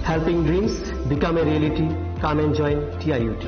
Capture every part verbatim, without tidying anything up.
Helping dreams become a reality. Come and join T I U T.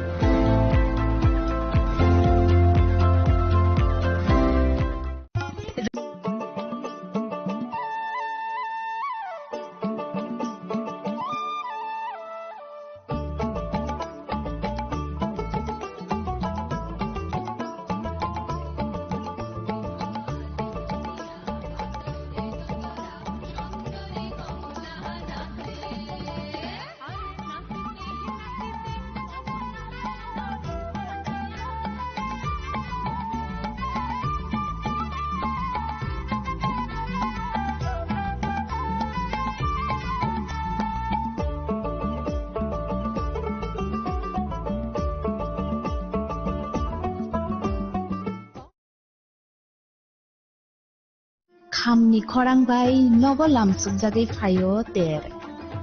Khamni khorang bai nogo lamsukjagwi phaio ter.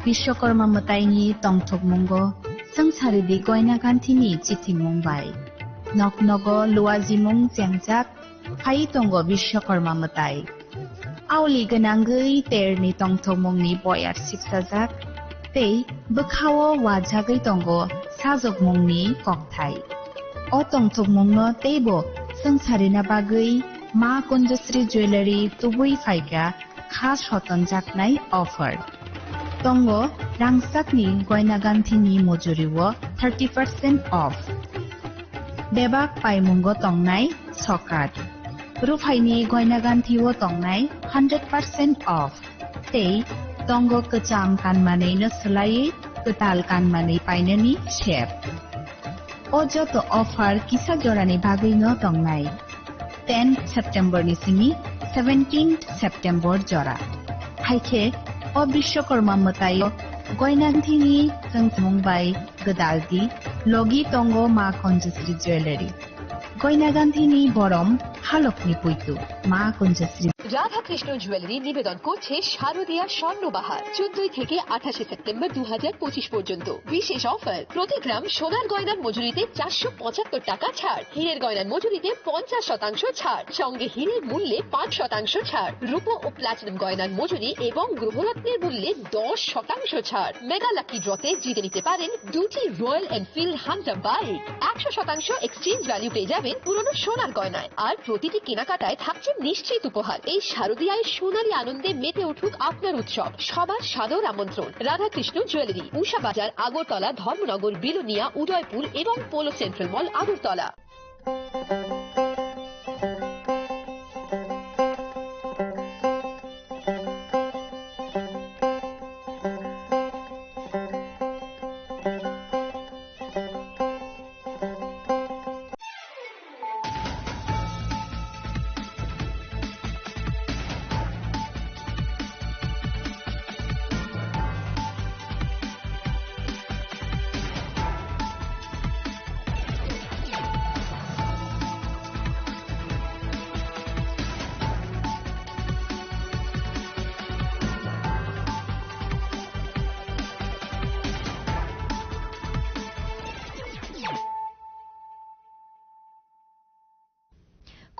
Biswakarma mwtaini tongthokmungo swngcharidi Goina Ganthini chithimung bai. Nok nogo luajimung chengjak phai tongo Biswakarma mwtai. Auli gwnangwi terni tongthokmungni boyar sipsajak tei bwkhao wajagwi tongo sajokmungni kokthai. O tongthokmungno teibo swngcharina bagwi Ma Kunjasri Jewellery tubui phaikha kha sotonjaknai offer. Tongo rangchakni Goina Ganthini mujurio thirty percent off. Bebak paimungo tongnai sokat. Ruphaini Goina Ganthio tongnai hundred percent off. Tei tongo kwcham kanmanwino swlaiwi kwtal kanmanwi painani sep. O joto offer kisa jorani bagwino tongnai. Ten September ni simi seventeen September jora. Haikhe o Biswakarma mwtaio Goina Ganthini chwngmung bai gwdaldi logi tongo Ma Kunjasri Jewellery. Goina Ganthini borom halokni puitu Ma Kunjasri. Radhakrishna jewellery নিবেদন করছে শারদীয়া স্বর্ণবাহার, চোদ্দই থেকে আঠাশে সেপ্টেম্বর দু হাজার পঁচিশ পর্যন্ত। বিশেষ অফার, প্রতি গ্রাম সোনার গয়নার মজুরিতে চারশো পঁচাত্তর টাকা ছাড়, হীরের গয়নার মজুরিতে পঞ্চাশ শতাংশ ছাড়, সঙ্গে হীরের মূল্যে পাঁচ শতাংশ ছাড়, রূপো ও প্লাটিনাম গয়নার মজুরি এবং গ্রহরত্নের মূল্যে দশ শতাংশ ছাড়। মেগা লাকি ড্রতে জিতে নিতে পারেন দুটি রয়্যাল এনফিল্ড হান্টার বাইক, একশো শতাংশ এক্সচেঞ্জ ভ্যালু পেয়ে যাবেন পুরনো সোনার গয়নায়। আর প্রতিটি কেনাকাটায় থাকছে নিশ্চিত উপহার। এই শারদীয়ায় সোনালী আনন্দে মেতে উঠুক আপনার উৎসব। সবার সাদর আমন্ত্রণ। রাধাকৃষ্ণ জুয়েলারি, উষা বাজার, আগরতলা, ধর্মনগর, বিলোনিয়া, উদয়পুর এবং polo central mall, Agartala.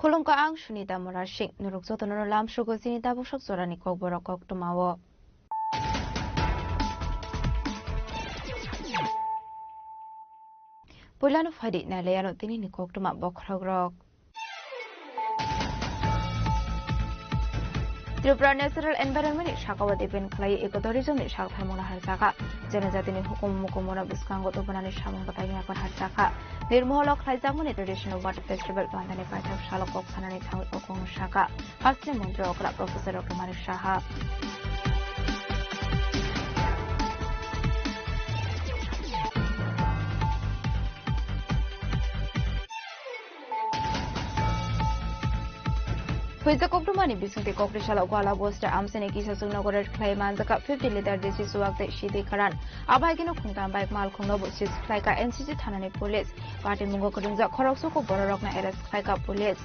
Khulumkha, ang Sunita Murasing. Norok jotono lamsugo chini tabuk sok jorani kokborok koktwmao. Puilano phaidi nailaiano tinini koktwma bokhorokrok. Tripura Natural Environment ni sakao depend khlai ecotourism ni saktharmungno harjakha. Janajatini hukumu mukumungno bwskango tubunani samung bwtaini yaphar harjakha. Nirmoholo khlaijakmani Traditional Water Festival pandani paithak salo kok sanani thangwi kokongno sakha. Hasteni montri okra Professor Dr. Manik Saha. Phuijak koktwmani bisingtwi kokri salo Gwala Bosta amchaini kisa chwngno raid khlai manjakha fifty litre desi chuwak tei sitwi karan. Abo hai kheno khungtam bike malkhungno bo seize khlaikha N C C thanani police. Patimungo kwrwngjak khoroksa kok bororokno arrest khlaikha police.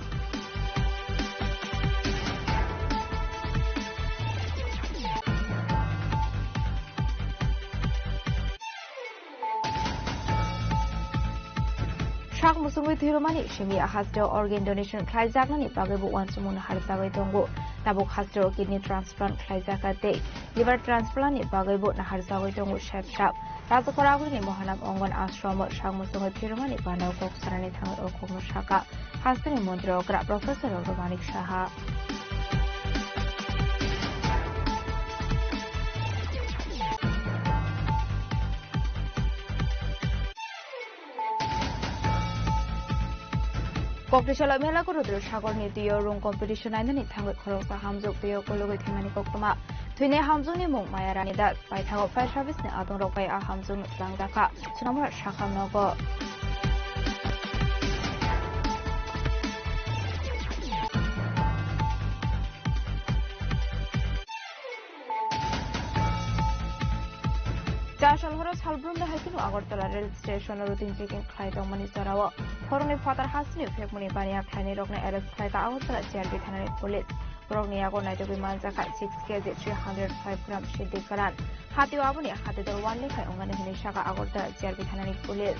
Sak muchungwi thwirwmani simi hasteo organ donation khlaijaknani bagwi bo uansukmungno harjagwi tongo. Tabuk hasteo kidney transplant khlaijakha tei liver transplant ni bagwi bo naharjagwi tongo Sep Sap. Rajakhor agulini Mohanam Ongon Ashram o sakmwsungwi phirmani panao kok sanani thangwi o kokno sakha hasteni montri okra Professor Doctor Manik Saha. Koktisalo Mela Rudra Sagorni twiyo rung competition nainani thangwi khoroksa hamjwk twiyo kulugwi thangmani koktwma. Thwinai hamjwkni mung Maya Rani Das. Paithago fire service ni adongrok bai a hamjwkno twlangjakha. Chwnamura sakha nogo. Chasal horo salbrumni hai kheno Agartala rail station o routine checking khlai tongmani jorao khoroknwi phatar hasteni phekmani baniya khlainairokno arrest khlaikha Agartala G R P thanani police. Borokni yago naitugwi manjakha six K G three hundred five gram sidi kwran. Hatio aboni hati dol one lekhai wngnani hwnwi sakha Agartala G R P thanani police.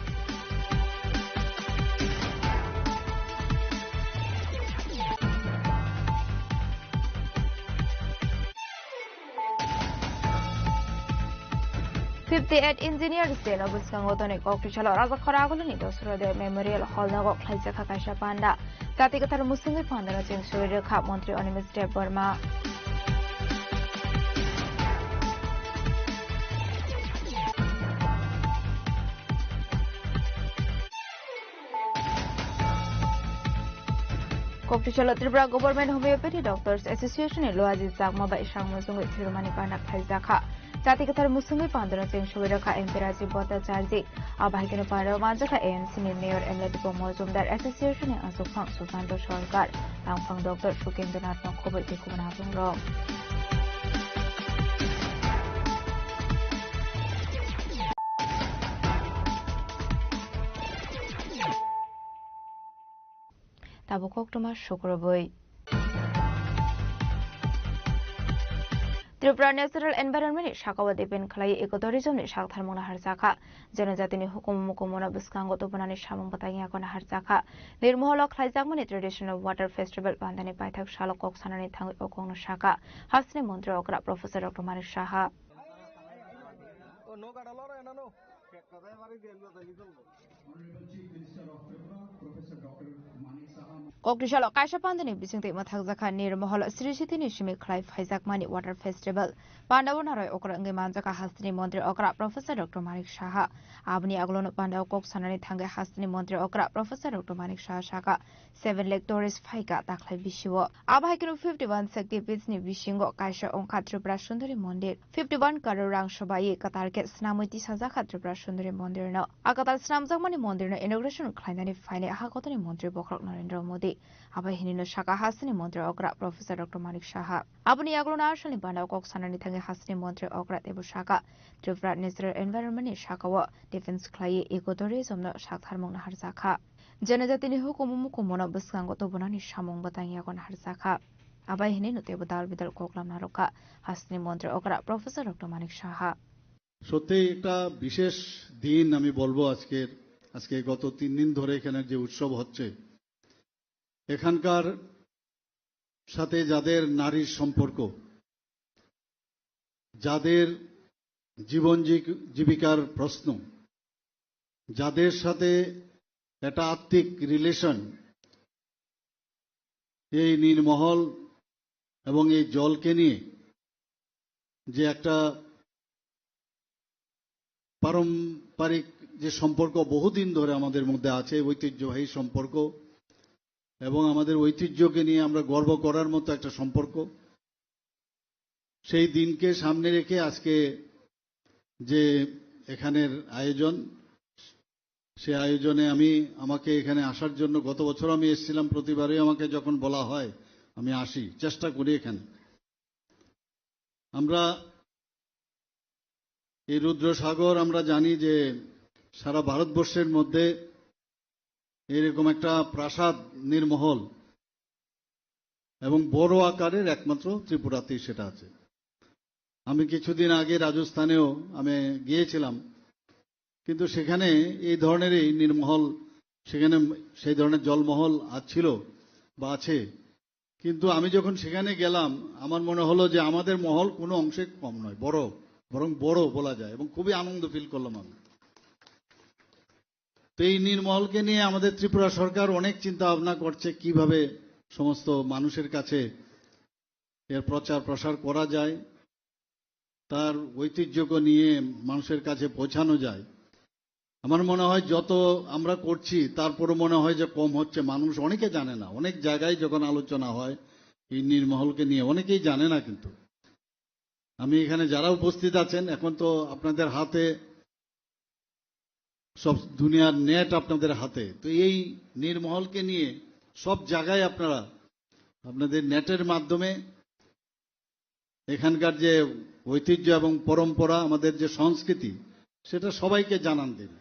Fifty eight Engineers Day no bwskango tonwi Koktisalo Rajakhor agulini Dosrodya Memorial Hall nogo khlaijakha kaisa panda. Jati kwthar mwswngwi pandano cheng suri rwkha Montri Animesh Debbarma. Koktisalo Tripura Government Homeopathy Doctors Association ni Luaji Chakma bai sakmwsungwi thwirmani panda khlaijakha. Jati kwthar mwswngwi pandano cheng suri rwkha M P Rajiv Bhattacharjee. Abo hai kheno paro manjakha A M C ni Mayor M L A Dipok Mojumdar, Association ni Achukphang Susanto Sarkar, Tangphang Doctor Sukendra Nath no khoboi tei kubun abungrok. Tabuk koktwma sukrubwi. Tripura Natural Environment ni sakao depend khlai ecotourism ni saktharmung naharjakha. Jonojatini hukumu mukumano bwskango tubunani samung bwtang yago naharjakha. Nirmoholo khlaijakmani Traditional Water Festival pandani paithak salo kok sanani thangwi o kokno sakha hasteni montri okra Professor Doctor Manik Saha. Koktisalo kaisa pandani bisingtwi mwthakjakha Nirmohol Sri Sitini simi khlai phaijakmani Water Festival. Pandao naroi okra wngwi manjakha hasteni montri okra Professor Doctor Manik Saha. Aboni agolono pandao kok sanani thangwi hasteni montri okra Professor Doctor Manik Saha sakha, seven lakh tourist phaikha takhlai bisio. Abo hai kheno fifty one shakti peethni bisingo kaisa wngkha Tripura Sundari Mondir. Fifty one crore rang sobai kwtal khe swnamwi tisajakha Tripura Sundari Mondirno. A kwtal swnamjakmani mondirno inauguration khlainani phainai ha kotorni montri bokhorok Narendra Modi. Abo hinino sakha hasteni montri okra Professor Doctor Manik Saha. Aboni yagulo Narshalni bandao kok sanani thangwi hasteni montri okra teibo sakha, Tripura Natural Environment ni sakao defense khlaiwi ecotourism no saktharmung naharjakha. Jonojatini hukumu mukumono bwskango tubunani samung bwtang yago naharjakha. Abai hinino teibo dal bidal koklam narwkha hasteni montri okra Professor Doctor Manik Saha. সত্যি একটা বিশেষ দিন আমি বলবো আজকের। আজকে গত তিন দিন ধরে এখানে যে উৎসব হচ্ছে, এখানকার সাথে যাদের নারীর সম্পর্ক, যাদের জীবন জী-, জীবিকার প্রশ্ন, যাদের সাথে একটা আত্মিক রিলেশন, এই নীরমহল এবং এই জলকে নিয়ে যে একটা পারম্পরিক যে সম্পর্ক বহুদিন ধরে আমাদের মধ্যে আছে, ঐতিহ্যবাহী সম্পর্ক, এবং আমাদের ঐতিহ্যকে নিয়ে আমরা গর্ব করার মতো একটা সম্পর্ক, সেই দিনকে সামনে রেখে আজকে যে এখানের আয়োজন, সে আয়োজনে আমি, আমাকে এখানে আসার জন্য, গত বছর আমি এসেছিলাম, প্রতিবারই আমাকে যখন বলা হয় আমি আসি, চেষ্টা করি এখানে। আমরা এই রুদ্রসাগর, আমরা জানি যে সারা ভারতবর্ষের মধ্যে এরকম একটা প্রাসাদ নীরমহল এবং বড় আকারের একমাত্র ত্রিপুরাতেই সেটা আছে। আমি কিছুদিন আগে রাজস্থানেও আমি গিয়েছিলাম, কিন্তু সেখানে এই ধরনেরই নীরমহল, সেখানে সেই ধরনের জলমহল আর ছিল বা আছে, কিন্তু আমি যখন সেখানে গেলাম, আমার মনে হলো যে আমাদের মহল কোনো অংশে কম নয়, বড়, বরং বড় বলা যায়, এবং খুবই আনন্দ ফিল করলাম আমি। তো এই নীরমহলকে নিয়ে আমাদের ত্রিপুরা সরকার অনেক চিন্তা ভাবনা করছে, কিভাবে সমস্ত মানুষের কাছে এর প্রচার প্রসার করা যায়, তার ঐতিহ্যকে নিয়ে মানুষের কাছে পৌঁছানো যায়। আমার মনে হয় যত আমরা করছি, তারপরও মনে হয় যে কম হচ্ছে, মানুষ অনেকে জানে না। অনেক জায়গায় যখন আলোচনা হয় এই নীরমহলকে নিয়ে, অনেকেই জানে না। কিন্তু আমি এখানে যারা উপস্থিত আছেন, এখন তো আপনাদের হাতে সব দুনিয়ার নেট আপনাদের হাতে। তো এই নীরমহলকে নিয়ে সব জায়গায় আপনারা আপনাদের নেটের মাধ্যমে এখানকার যে ঐতিহ্য এবং পরম্পরা, আমাদের যে সংস্কৃতি, সেটা সবাইকে জানান দিন।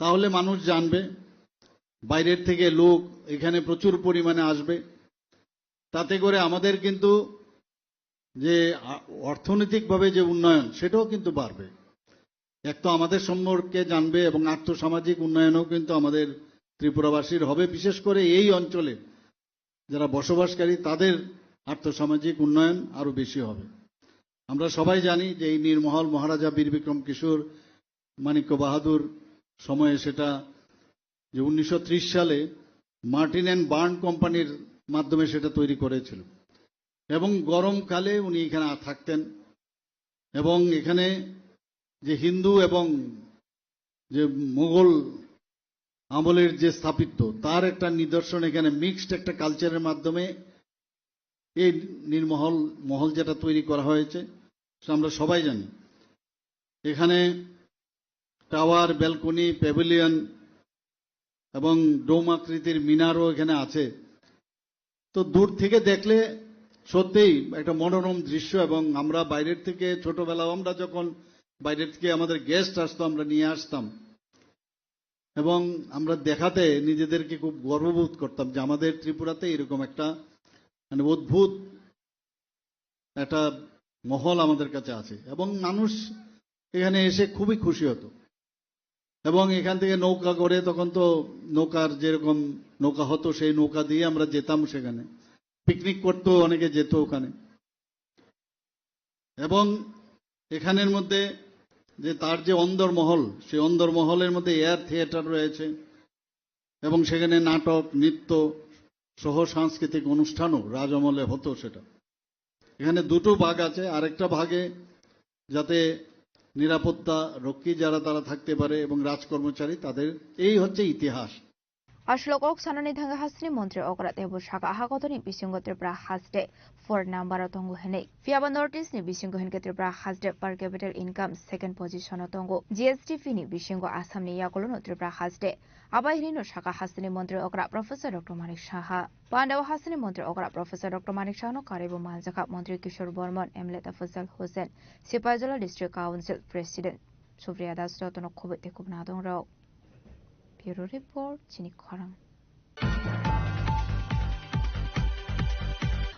তাহলে মানুষ জানবে, বাইরের থেকে লোক এখানে প্রচুর পরিমাণে আসবে। তাতে করে আমাদের কিন্তু যে আ-, অর্থনৈতিকভাবে যে উন্নয়ন, সেটাও কিন্তু বাড়বে। এক তো আমাদের সম্পর্কে জানবে এবং আর্থসামাজিক উন্নয়নও কিন্তু আমাদের ত্রিপুরাবাসীর হবে। বিশেষ করে এই অঞ্চলে যারা বসবাসকারী, তাদের আর্থসামাজিক উন্নয়ন আরো বেশি হবে। আমরা সবাই জানি যে এই নীরমহল মহারাজা বীর বিক্রম কিশোর মাণিক্য বাহাদুর সময়ে সেটা যে উনিশশো ত্রিশ সালে মার্টিন অ্যান্ড বার্ন কোম্পানির মাধ্যমে সেটা তৈরি করেছিল এবং গরমকালে উনি এখানে থাকতেন এবং এখানে যে হিন্দু এবং যে মোগল আমলের যে স্থাপত্য, তার একটা নিদর্শন এখানে মিক্সড একটা কালচারের মাধ্যমে এই নীরমহল, মহল যেটা তৈরি করা হয়েছে, সেটা আমরা সবাই জানি। এখানে টাওয়ার, ব্যালকনি, প্যাভিলিয়ন এবং ডোম আকৃতির মিনারও এখানে আছে। তো দূর থেকে দেখলে সত্যিই একটা মনোরম দৃশ্য। এবং আমরা বাইরের থেকে, ছোটবেলাও আমরা যখন বাইরের থেকে আমাদের গেস্ট আসতো, আমরা নিয়ে আসতাম এবং আমরা দেখাতে নিজেদেরকে খুব গর্ববোধ করতাম যে আমাদের ত্রিপুরাতে এরকম একটা, মানে, অদ্ভুত একটা মহল আমাদের কাছে আছে এবং মানুষ এখানে এসে খুবই খুশি হতো। এবং এখান থেকে নৌকা করে, তখন তো নৌকার যেরকম নৌকা হতো, সেই নৌকা দিয়ে আমরা যেতাম সেখানে, পিকনিক করতেও অনেকে যেত ওখানে। এবং এখানের মধ্যে যে তার যে অন্দরমহল, সেই অন্দরমহলের মধ্যে এয়ার থিয়েটার রয়েছে এবং সেখানে নাটক, নৃত্য সহ সাংস্কৃতিক অনুষ্ঠানও রাজ আমলে হতো সেটা। এখানে দুটো ভাগ আছে, আরেকটা ভাগে যাতে নিরাপত্তা রক্ষী যারা, তারা থাকতে পারে এবং রাজকর্মচারী তাদের, এই হচ্ছে ইতিহাস। Aswk kok sanani thangwi hasteni montri okra teibo saka, ha kotorni bisingo Tripura haste four number o tongo hinwi. Phiya ba North East ni bisingo hinkhe Tripura haste per capita income second position o tongo. G S D P ni bisingo Assam ni yagulo no Tripura haste. Abai hinwi no saka hasteni montri okra Professor Doctor Manik Saha. Pandao hasteni montri okra Professor Doctor Manik Saha no karwi bo manjakha montri Kishore Bormon, M L A Tafazzal Hussain, Sipaijola District Council President Supriya Das jotono khobwi tei khobna dong rok. Bureau Report, chini khorang.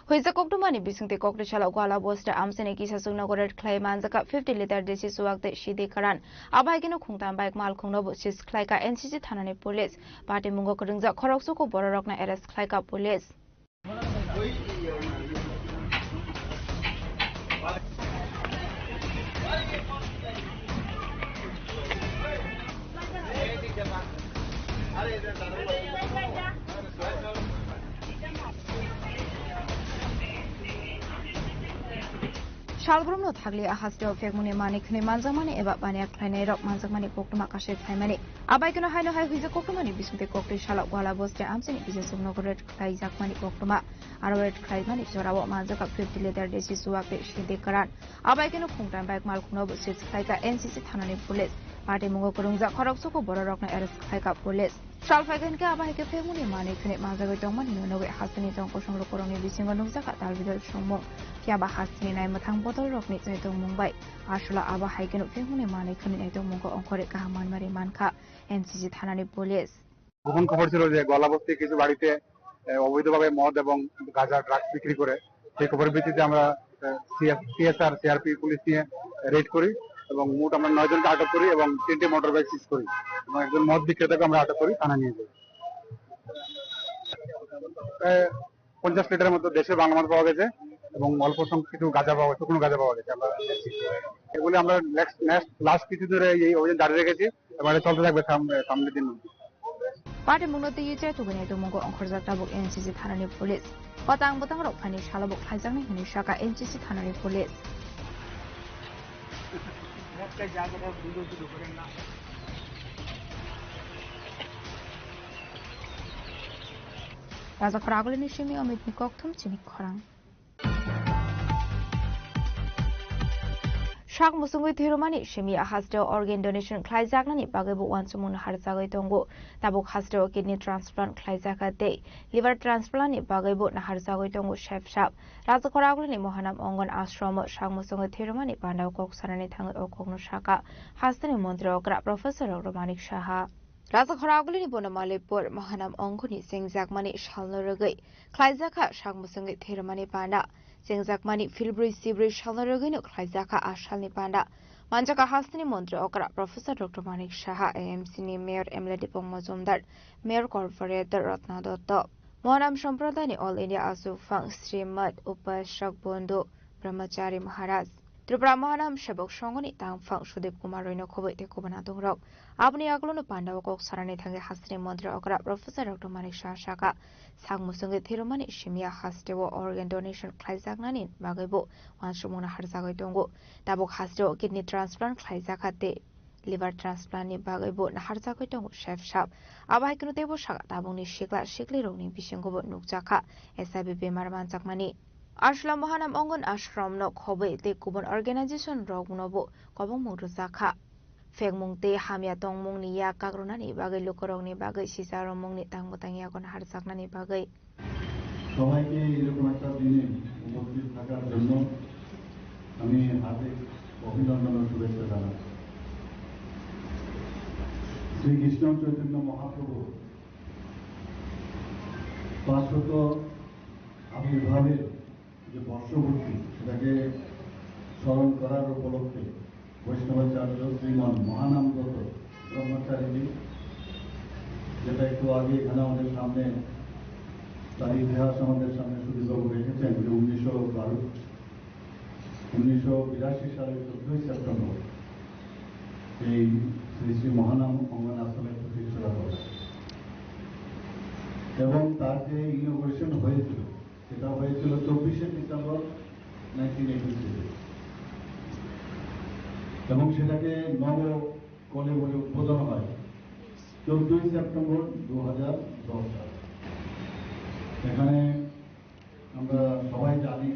Huijak koktwmani bisingtwi koktwi salo Gwala bosta amchaini kisa chuknogo raid khlai manjakha fifty litre desi chuwak tei sidi karan. Abo hai kheno khungtam bike malkhungno bo seize khlaikha N C C thanani police. Patimungo kwrwngjak khoroksa kho bororokno arrest khlaikha police. Salbrumno thaglia hasteo phekmungni manwi khwnwi manjakmani eba baniya khlainairok manjakmani koktwma kasui phaimani. Abai kheno haino hai huijak koktwmani bisingtwi koktwi salo Gwala bosti amchaini kisa chuknogo raid khlaijakmani koktwma. Aro raid khlaimani jorao manjakha fifty litre desi chuwak tei sidi karan. Abai kheno khungtam bike malkhungno bo seize khlaikha N C C thanani police. Patimungo kwrwngjak khoroksa kho bororokno arrest khlaikha police. Sal phaikha hinkhe abo hai khe phekmungni manwi khwnwi manjagwi tongmani nugwi hasteni tong kosong lukurokni bisingo nukjakha talbidal songmung. Phiya ba hasteni naimwthang bodolrokni naitongmung bai aswla abo hai kheno phekmungni manwi khwnwi naitongmungo ongkhorwi kaham manmari mankha N C C thanani police. গোপন খবর ছিল যে গলাবস্তি কিছু বাড়িতে, আহ, অবৈধভাবে মদ এবং গাঁজা, ড্রাগস বিক্রি করে। সেই খবরের ভিত্তিতে আমরা, আহ, সিএস, সিএসআর, সিআরপি পুলিশ নিয়ে রেড করি এবং মোট আমরা নয় জনকে আটক করি এবং তিনটে মোটর বাইক সিজ করি এবং একজন মদ বিক্রেতাকে আমরা আটক করি, থানা নিয়ে যাই। আহ, পঞ্চাশ লিটারের মতো দেশীয় বাংলা মদ পাওয়া গেছে এবং অল্প সংখ্যক কিছু গাঁজা পাওয়া গেছে, শুকনো গাঁজা পাওয়া গেছে। আমরা দেখছি, এগুলি আমরা নেক্সট নেক্সট লাস্ট কিছু ধরে এই অভিযান জারি রেখেছি এবং এটা চলতে থাকবে সামনে সামনের দিন। Party mungno twiwi chai tubunai tongmungo ongkhorjak tabuk N C C thanani police. Kwtang bwtangrok phaini salo bo khlaijaknai hwnwi sakha N C C thanani police. Rajakhor agulini simi Amit ni kokthum chini khorang. Sak musungwi thwirwmani simi hasteo organ donation khlaijaknani bagwi bo uansukmung naharjagwi tongo. Tabuk hasteo kidney transplant khlaijakha tei liver transplant ni bagwi bo naharjagwi tongo sep sap. Rajakhor agulini Mohanam Ongon ashromo sak musungwi thwirwmani pandao kok sanani thangwi o kokno sakha hasteni montri okra Professor Doctor Manik Saha. Rajakhor agulini Bonomalipur Mohanam Ongoni chengjakmani salno rwgwi khlaijakha sak musungwi thwirwmani panda. Chengjakmani philbrwi sibrwi salno rwgwino khlaijakha a salni panda. Manjakha hasteni montri okra Professor Doctor Manik Saha, A M C ni Mayor M L A Dipong Majumdar, Mayor Corporator Ratna Dotto, Mohanam Sampradayni All India Achuphang Srimad Upasrak Bondhu Brahmachari Maharaj, Tripura Mohanam Sebok Songhoni tangphang Sudip Kumar Roino khobwi tei kubun adongrok. Aboni agulno pandao kok sanani thangwi hasteni montri okra Professor Doctor Manik Saha sakha, sak musungwi thwirwmani simi hasteo organ donation khlaijaknani bagwi bo uansukmung naharjagwi tongo. Tabuk hasteo kidney transplant khlaijakha tei liver transplant ni bagwi bo naharjagwi tongo sep sap. Abo hai kheno teibo sakha, tabukni sikla siklirokni bisingo bo nukjakha H I V bemar manjakmani. Ashram Mohanam Ongon Ashram no khobwi tei kubun organization rokno bo kobongmung rwjakha. Phekmung tei hamya tongmungni yak kakrwnani bagwi lukurokni bagwi sicharomungni tangbo tangyago naharjaknani bagwi. সবাইকে এরকম একটা দিনে উপস্থিত থাকার জন্য আমি হার্দিক অভিনন্দন ও শুভেচ্ছা জানাই। শ্রীকৃষ্ণ চৈতন্য মহাপ্রভু পাঁচশত আবির্ভাবের যে বর্ষপূর্তি, সেটাকে স্মরণ করার উপলক্ষে বৈষ্ণবাচার্য শ্রীমান মহানামব্রত ব্রহ্মচারীজি, যেটা একটু আগে এখানে আমাদের সামনে, তার ইতিহাস আমাদের সামনে সুধীরবাবু রেখেছেন, যে উনিশশো বারো, উনিশশো বিরাশি সালের চোদ্দই সেপ্টেম্বর এই শ্রী শ্রী মহানাম অঙ্গন আশ্রমে প্রতিষ্ঠা করা। এবং তার যে ইনোগ্রেশন হয়েছিল, সেটা হয়েছিল চব্বিশে ডিসেম্বর নাইনটিন এইটি থ্রিতে। এবং সেটাকে নব কলেবরে উদ্বোধন হয় চোদ্দই সেপ্টেম্বর দু হাজার দশ সালে। এখানে আমরা সবাই জানি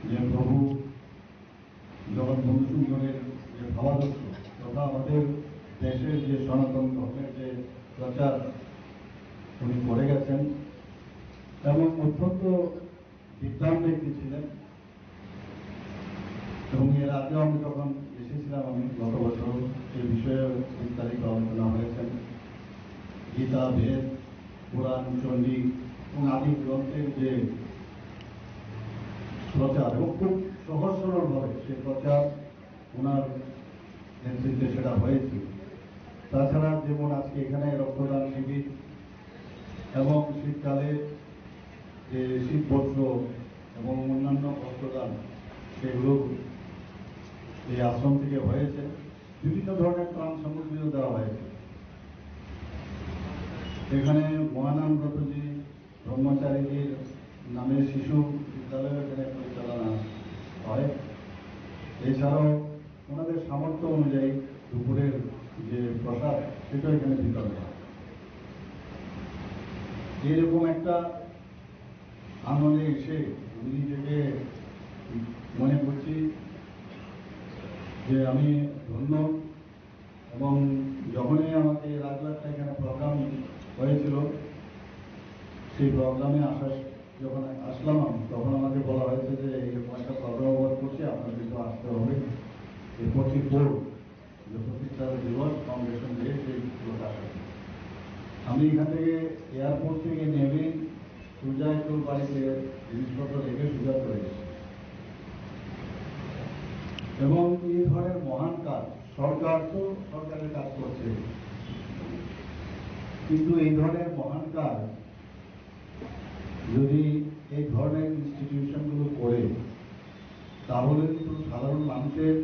যে প্রভু জগৎ বন্ধু সংঘের যে ভাবাদর্শ তথা আমাদের দেশের যে সনাতন ধর্মের যে প্রচার উনি করে গেছেন এবং অত্যন্ত বিদ্বান ব্যক্তি ছিলেন। এবং এর আগেও আমি যখন এসেছিলাম, আমি গত বছর এ বিষয়ে বিস্তারিত আলোচনা হয়েছেন। গীতা, বেদ, পুরাণ, চণ্ডী এবং আদি গ্রন্থের যে প্রচার এবং খুব সহজ সরলভাবে সে প্রচার ওনার নেতৃত্বে সেটা হয়েছিল। তাছাড়া যেমন আজকে এখানে রক্তদান শিবির এবং শীতকালে যে শীতবস্ত্র এবং অন্যান্য বস্ত্রদান, সেগুলো এই আশ্রম থেকে হয়েছে। বিভিন্ন ধরনের ত্রাণ সামগ্রীও দেওয়া হয়েছে। এখানে মহানাম ব্রতজি ব্রহ্মচারীজির নামে শিশু বিদ্যালয় এখানে পরিচালনা হয়। এছাড়াও ওনাদের সামর্থ্য অনুযায়ী দুপুরের যে প্রসাদ, সেটাও এখানে বিতরণ হয়। এইরকম একটা আনন্দে এসে আমি নিজেকে মনে করছি যে আমি ধন্য। এবং যখনই আমাকে রাজবাড়িতে এখানে প্রোগ্রাম হয়েছিল, সেই প্রোগ্রামে আসার, যখন আসলাম আমি, তখন আমাকে বলা হয়েছে যে এইরকম একটা প্রোগ্রাম ওভার করছি, আপনার কিন্তু আসতে হবে। এই পঁচিশ বোর্ড যে প্রতিষ্ঠা দিবস ফাউন্ডেশন ডে, সেই লোক আসে। আমি এখান থেকে এয়ারপোর্ট থেকে নেমে সোজা একটু বাড়িতে জিনিসপত্র রেখে সোজা চলে গেছি। এবং এই ধরনের মহান কাজ, সরকার তো সরকারের কাজ করছে, কিন্তু এই ধরনের মহান কাজ যদি এই ধরনের ইনস্টিটিউশনগুলো করে, তাহলে কিন্তু সাধারণ মানুষের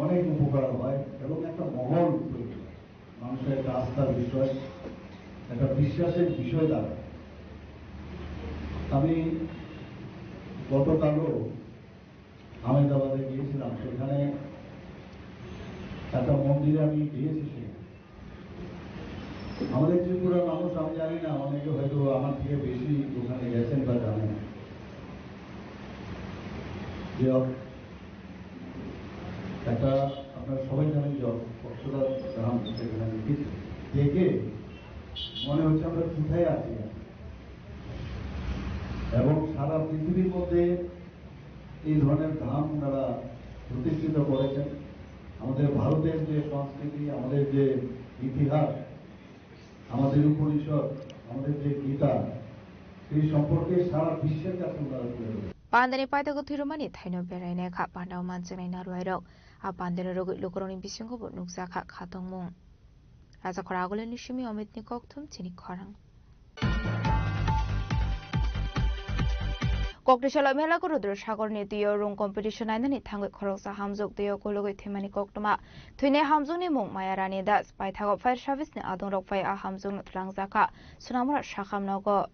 অনেক উপকার হয় এবং একটা মহল তৈরি হয়। মানুষের একটা আস্থার বিষয়, একটা বিশ্বাসের বিষয় দাঁড়ায়। আমি গতকালও আহমেদাবাদে গিয়েছিলাম, সেখানে একটা মন্দিরে আমি গিয়েছি। সেখানে আমাদের ত্রিপুরার মানুষ, আমি জানি না, অনেকে হয়তো আমার থেকে বেশি ওখানে গেছেন বা জানেন। যে একটা, আপনারা সবাই জানেন যে কক্সবাজার ধাম, সেখানে আমি গেছি। দেখে মনে হচ্ছে আমরা কোথায় আছি। এবং সারা পৃথিবীর মধ্যে এই ধরনের ধাম ওনারা প্রতিষ্ঠিত করেছেন। আমাদের ভারতের যে সংস্কৃতি, আমাদের যে ইতিহাস, আমাদের উপনিষদ, আমাদের যে গীতা, সেই সম্পর্কে সারা বিশ্বের কাছে ওনারা তুলে ধরেছেন। Pandani paithago thwirwmani thaino berainai kha pandao manjaknai narwai rok. A pandano rwgwi lukurokni bisingo bo nukjakha khatungmung. Rajakhor Agulini simi Omitni kokthum chini khorang. Koktisalo Melago Rudra Sagorni twiyo rung competition nainani thangwi khoroksa hamjwk twiyo kulugwi thwimani koktwma. Thwinai hamjwkni mung Maya Rani Das. Paithago fire service ni adongrok phai a hamjwkno twlangjakha Sonamura Sakham nogo.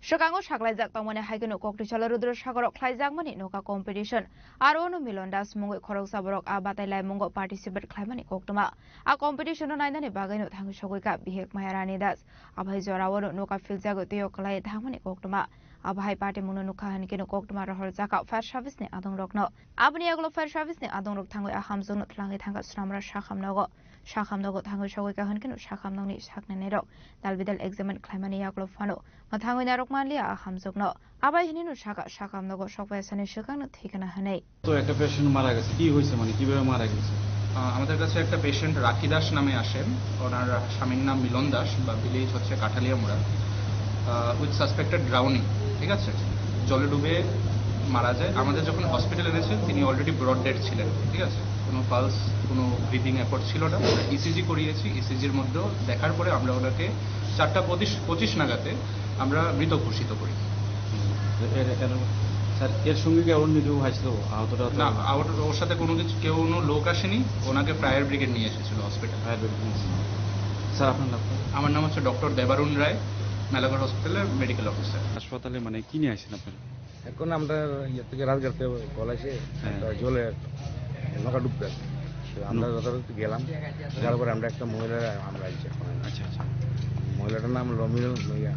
Swkango saklaijak tongmani hai kheno Koktisalo Rudra Sagoro khlaijakmani noka competition. Aro no Milon Das mungwi khoroksa borok a batai laimungo participate khlaimani koktwma. A competition no nainani bagwi no thangwi sogwi ka bihik Maya Rani Das. Abai jorao no noka philjagwi twiyo kwlai thangmani koktwma. Abai patimungno nukha hinkhe no koktwma rohorjak fire service ni adongrokno. Aboni yagulo fire service ni adongrok thangwi a hamjwkno twlangwi thangkha Sonamura Sakham nogo. Sakham nogo thangwi sogwi ka hinkhe no Sakham nokni saknainai rok dal bidal examine khlaimani yagulo phano mwthangwi narwk manliya a hamjwkno. Abai hinwi no sakha Sakham nogo sokphaiyasani swkangno thwikana hwnwi. তো একটা পেশেন্ট মারা গেছে, কি হয়েছে, মানে কিভাবে মারা গেছে? আহ, আমাদের কাছে একটা পেশেন্ট রাখি দাস নামে আসেন, ওনার স্বামীর নাম মিলন দাস বা ভিলেজ হচ্ছে কাঠালিয়ামুড়া, উইথ সাসপেক্টেড ড্রাউনিং, ঠিক আছে, জলে ডুবে মারা যায়। আমাদের যখন হসপিটাল এনেছে, তিনি অলরেডি ব্রড ডেড ছিলেন, ঠিক আছে, কোনো পালস, কোনো ব্রিদিং এফোর্ট ছিল না। ইসিজি করিয়েছি, ইসিজির মধ্যেও দেখার পরে আমরা ওনাকে চারটা পঁচিশ পঁচিশ নাগাদে আমরা মৃত ঘোষিত করি। এর, এর, স্যার, এর সঙ্গে কি অন্য কেউ আসলো আহত টাহত? না, আহত, ওর সাথে কোনো কিছু, কেউ, কোনো লোক আসেনি। ওনাকে ফায়ার ব্রিগেড নিয়ে এসেছিল হসপিটাল। ফায়ার ব্রিগেড নিয়ে এসেছিল। স্যার, আপনার নাম? আমার নাম হচ্ছে ডক্টর দেবারুণ রায়, মেলাঘর হসপিটালের মেডিকেল অফিসার। হাসপাতালে মানে কি নিয়ে আসেন আপনারা? এখন আমরা ইয়ে থেকে রাজগড় থেকে কল আছে, হ্যাঁ। একটা জলে নৌকা ডুববে। তো আমরা হ্যাঁ। যথারীতি গেলাম, যাওয়ার পরে আমরা একটা মহিলা আমরা আইছি এখন। আচ্ছা, আচ্ছা। মহিলাটার নাম হলো মিলন, ইয়া,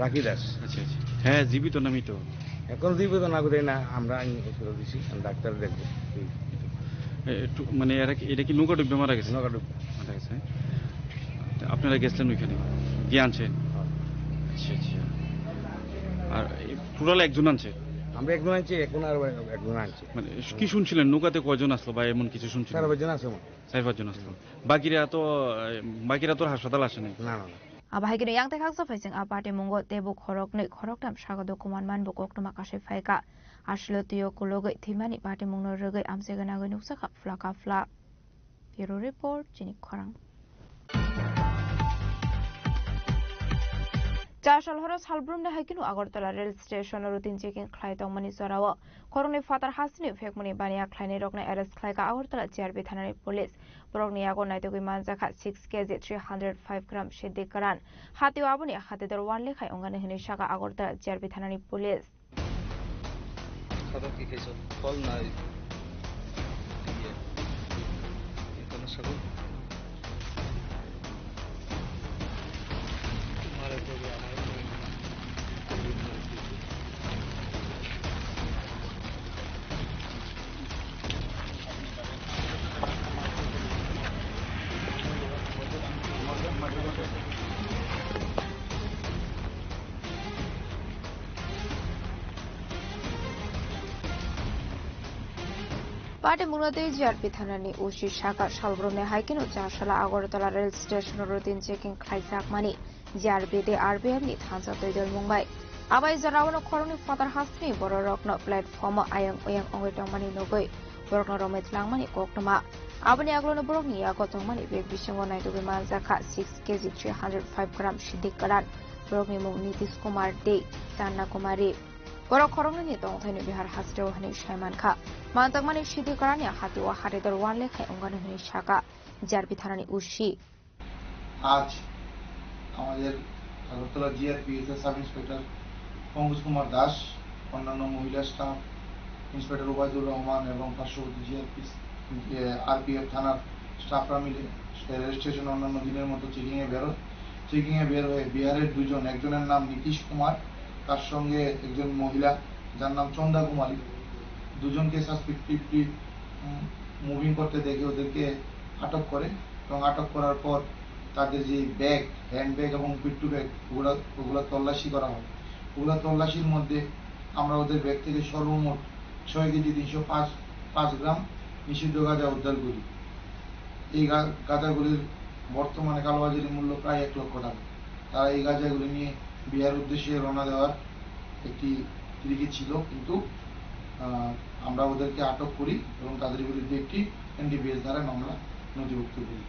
রাখি দাস। আচ্ছা, আচ্ছা। হ্যাঁ, জীবিত না মৃত? এখন জীবিত না, বোধহয় না, আমরা আইন করে দিছি, ডাক্তার দেখবো। এ, একটু, মানে, এরা কি, এটা কি নৌকা ডুববে মারা গেছে? নৌকা ডুববে। মারা গেছে। তা আপনারা গেছিলেন ওইখানে, গিয়ে আনছেন? হ্যাঁ। আচ্ছা, আচ্ছা। আর এ, টোটাল একজন আনছে? আমরা একজন আনছি, এখন আর একজন আনছে। মানে, কি শুনছিলেন? নৌকাতে কয়জন আসলো বা এমন কিছু শুনছিলেন? চার পাঁচজন আসলো। চার পাঁচজন আসলো। বাকিরা তো, এ, বাকিরা তো হাসপাতাল আসেনি? না, না, না। Abo hai kheno yang tei khaksa phaising a patimwngo teibo khoroknwi khoroktham sago dokuman manbo koktwma kasui phaikha. Aswlwi twiyo kulugwi thwimani patimungno rwgwi amchai gwnangwi nukjakha phla ka phla. Bureau Report, chini khorang. Chasal horo salbrumni hai kheno Agartala rail station o routine checking khlai tongmani jorao khoroknwi phatar hasteni phekmani baniya khlainairokno arrest khlaikha Agartala G R P thanani police. Borokni yago naitugwi manjakha six K G three hundred five gram sidi kwran. Hatio aboni hatidor one lekhai wngnani hwnwi sakha Agartala G R P thanani police. খাবার কি খাইছো? ফল না ওই ইয়ে, এখানে সাগর? মারা যাবে আমার। Patimungno tei G R P thanani O C sakha salbrumni hai kheno Chasala Agartala rail station o routine checking khlaijakmani G R P tei R P F ni thansa twi dol mung bai. Abai jorao no khoroknwi phatar hasteni bororokno platform o ayang oyang wngwi tongmani nugwi borokno romwi twlangmani koktwma. Aboni aglono borokni yago tongmani bag bisingo naitugwi manjakha six K G three hundred five gram sidi kwran. Borokni mung Nitish Kumar tei Channa Kumari. Borok khoroknwini tongthaino Bihar hasteo hwnwi sai mankha. Manjakmani sidi karani hatio hatidor wanle khai wngkha hwnwi sakha J R P thanani O C. আজ আমাদের আগরতলা জিআরপিএস এর sub inspector Pankaj কুমার দাস, অন্যান্য মহিলা staff, inspector Obaidur রহমান এবং পার্শ্ববর্তী জিআরপি, এ, আরপিএফ থানার স্টাফরা মিলে রেল স্টেশন অন্যান্য দিনের মতো চেকিং এ বেরোয়। চেকিং এ বের হয়ে বিহারের দুজন, একজনের নাম নীতিশ কুমার, তার সঙ্গে একজন মহিলা যার নাম চন্দা কুমারী, দুজনকে সাসপেক্টিভলি মুভিং করতে দেখে ওদেরকে আটক করে এবং আটক করার পর তাদের যে ব্যাগ, হ্যান্ড ব্যাগ এবং পিট্টু ব্যাগ, ওগুলা ওগুলা তল্লাশি করা হয়। ওগুলা তল্লাশির মধ্যে আমরা ওদের ব্যাগ থেকে সর্বমোট ছয় কেজি তিনশো পাঁচ পাঁচ গ্রাম নিষিদ্ধ গাঁজা উদ্ধার করি। এই গা- গাঁজাগুলির বর্তমানে কালোবাজারি মূল্য প্রায় এক লক্ষ টাকা। তারা এই গাঁজাগুলি নিয়ে বিহার উদ্দেশ্যে রওনা দেওয়ার একটি তিরিকি ছিল, কিন্তু আহ, আমরা ওদেরকে আটক করি এবং তাদের বিরুদ্ধে একটি এনডিপিএস ধারায় মামলা নথিভুক্ত করি।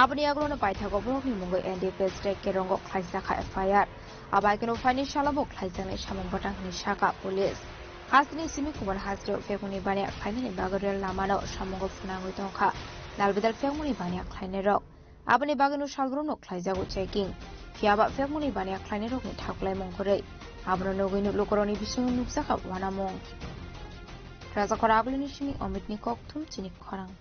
Aboni yagulono paithago borokni mungwi N D P S tei Kerongo khlaijak kha F I R. Abai kheno phaini salo bo khlaijaknai samung bwtang hwnwi sakha police. Hasteni simi kubun hasteo phekmani baniya khlainani bagwi rel lamano samungo phwnangwi tongkha dalbidal phekmani baniya khlainairok. Aboni bagwino salbrumno khlaijago checking. Phiyaba phekmani baniya khlainairokni thaklaimung kwrwi. Abono nugwino lukurokni bisingo nukjakha uanamung. Rajakhor Agulini simi Omitni kokthum chini khorang.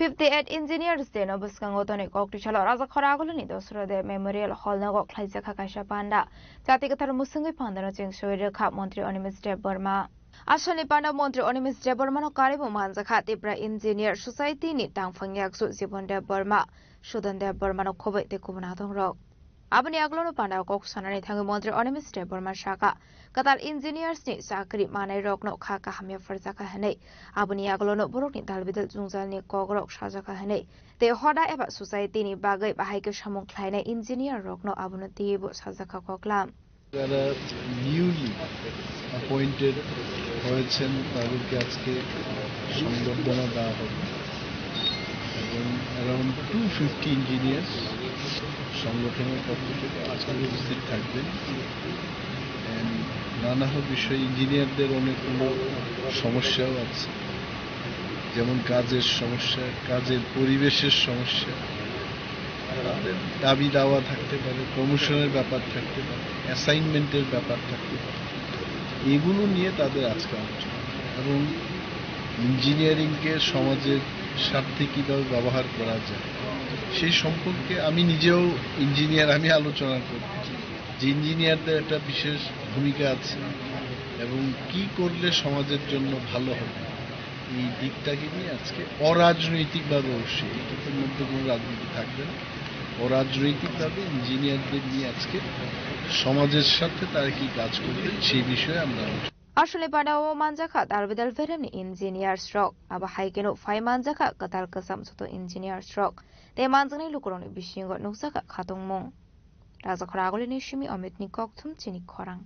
Fifty eight Engineers Day no bwskango tonwi koktwi salo Rajakhor Agulini Dosra De Memorial Hall nogo khlaijakha kaisa panda. Jati kwthar mwswngwi pandano chengsowi rwkha Montri Animesh Debbarma. Asalni panda Montri Animesh Debbarmano karwibo manjakha Tipra Engineer Society ni tangphang yaksu Jibon Debbarma, Sudan Debbarmano khobwi tei kubun adongrok. Aboni yagulono pandao kok sanani thangwi Montri Animesh Debbarma sakha, kwtal engineers ni chakri manai rokno kha kaham yapharjakha hwnwi. Aboni yagulono borokni dalbidal jwngjalni kokrok sajakha hwnwi tei hoda eba society ni bagwi bahai khe samung khlainai engineer rokno abono twiwi bo sajakha koklam. যারা newly appointed হয়েছেন তাদেরকে আজকে সংবর্ধনা দেওয়া হবে এবং around two fifty engineers সংগঠনের পক্ষ থেকে আজকে উপস্থিত থাকবেন। And নানা বিষয়ে ইঞ্জিনিয়ারদের অনেকগুলো সমস্যাও আছে, যেমন কাজের সমস্যা, কাজের পরিবেশের সমস্যা, তাদের দাবি দাওয়া থাকতে পারে, প্রমোশনের ব্যাপার থাকতে পারে, অ্যাসাইনমেন্টের ব্যাপার থাকতে পারে। এগুলো নিয়ে তাদের আজকে আলোচনা এবং ইঞ্জিনিয়ারিংকে সমাজের স্বার্থে কীভাবে ব্যবহার করা যায় সেই সম্পর্কে আমি নিজেও ইঞ্জিনিয়ার, আমি আলোচনা করছি যে ইঞ্জিনিয়ারদের একটা বিশেষ ভূমিকা আছে এবং কি করলে সমাজের জন্য ভালো হবে। এই দিকটাকে নিয়ে আজকে অরাজনৈতিকভাবে, অবশ্যই এটার মধ্যে কোনো রাজনীতি থাকবে না, অরাজনৈতিকভাবে ইঞ্জিনিয়ারদের নিয়ে আজকে সমাজের স্বার্থে তারা কি কাজ করবেন সেই বিষয়ে আমরা আলোচনা Aswlni panda o manjakha dalbidal beremni engineers rok, abo hai kheno phai manjakha kwtal kwcham joto engineers rok tei manjaknai lukurokni bisingo nukjakha khatungmung. Rajakhor Agulini simi Omitni kokthum chini khorang.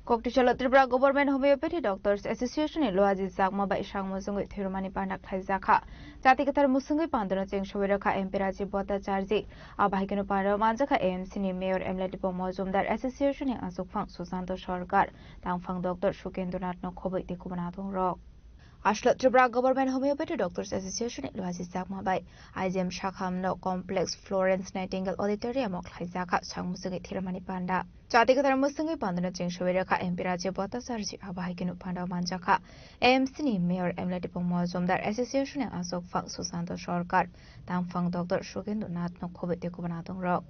Kokthwi salo Tripura Government Homeopathy Doctors Association ni Luaji Chakma bai sakmujungwi thwirwmani panda khlaijakha. Jati kwthar musungwi pandano chengsowi rwkha M P Rajiv Bhattacharjee. Abo hai kheno panda manjakha A M C ni Mayor Emlatipo Mojumdar, Association ni achukphang Susanto Sarkar, tangphang Doctor Sukendra Nath no khobwi tei kubun adongrok. Aswlai Tripura Government Homeopathy Doctors Association ni Luaji Chakma bai I G M Sakham no Complex Florence Nightingale Auditorium o khlaijakha sakmujungwi thwirwmani panda. Jati kwthar musungwi pandano chengsowi rwkha M P Rajiv Bhattacharjee, abo hai kheno panda manjakha A M C ni Mayor Emlatipo Mojumdar, Association ni achukphang Susanto Sarkar, tangphang Doctor Sukendra Nath no khobwi tei kubun adongrok.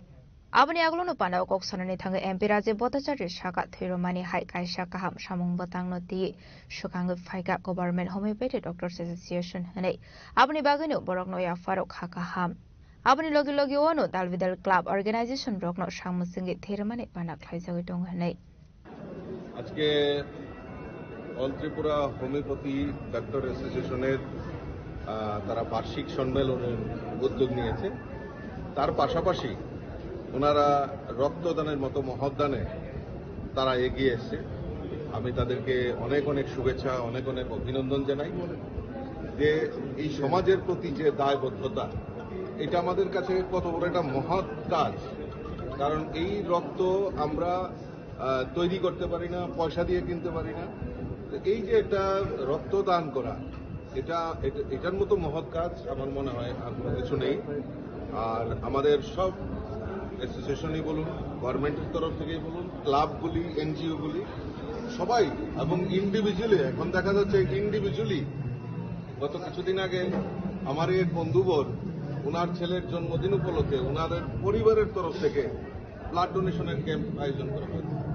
Aboni yagulono pandao kok sanani thangwi M P Rajiv Bhattacharjee sakha, thwirwmani hai kaisa kaham samung bwtangno twiwi swkangwi phaikha Government Homeopathy Doctors Association hwnwi. Aboni bagwino borokno yapharo kha kaham. Aboni logi logi ono dalbidal club organization rokno samung chwngwi thwirwmani panda khlaijagwi tongo hwnwi. আজকে অল Tripura homeopathy doctor অ্যাসোসিয়েশনের, আহ, তারা বার্ষিক সম্মেলনের উদ্যোগ নিয়েছে। তার পাশাপাশি ওনারা রক্তদানের মতো মহৎ দানে তারা এগিয়ে এসছে। আমি তাদেরকে অনেক অনেক শুভেচ্ছা, অনেক অনেক অভিনন্দন জানাই। যে এই সমাজের প্রতি যে দায়বদ্ধতা, এটা আমাদের কাছে কত বড় একটা মহৎ কাজ। কারণ এই রক্ত আমরা আহ, তৈরি করতে পারি না, পয়সা দিয়ে কিনতে পারি না। তো এই যে একটা রক্তদান করা, এটা এটা- এটার মতো মহৎ কাজ আমার মনে হয় আর কোনো কিছু নেই। আর আমাদের সব অ্যাসোসিয়েশনই বলুন, গভর্নমেন্টের তরফ থেকেই বলুন, ক্লাবগুলি, এনজিওগুলি, সবাই, এবং ইন্ডিভিজুয়ালি, এখন দেখা যাচ্ছে ইন্ডিভিজুয়ালি গত কিছুদিন আগে আমার এক বন্ধুবর, ওনার ছেলের জন্মদিন উপলক্ষে ওনাদের পরিবারের তরফ থেকে ব্লাড ডোনেশনের ক্যাম্প আয়োজন করা হয়েছে,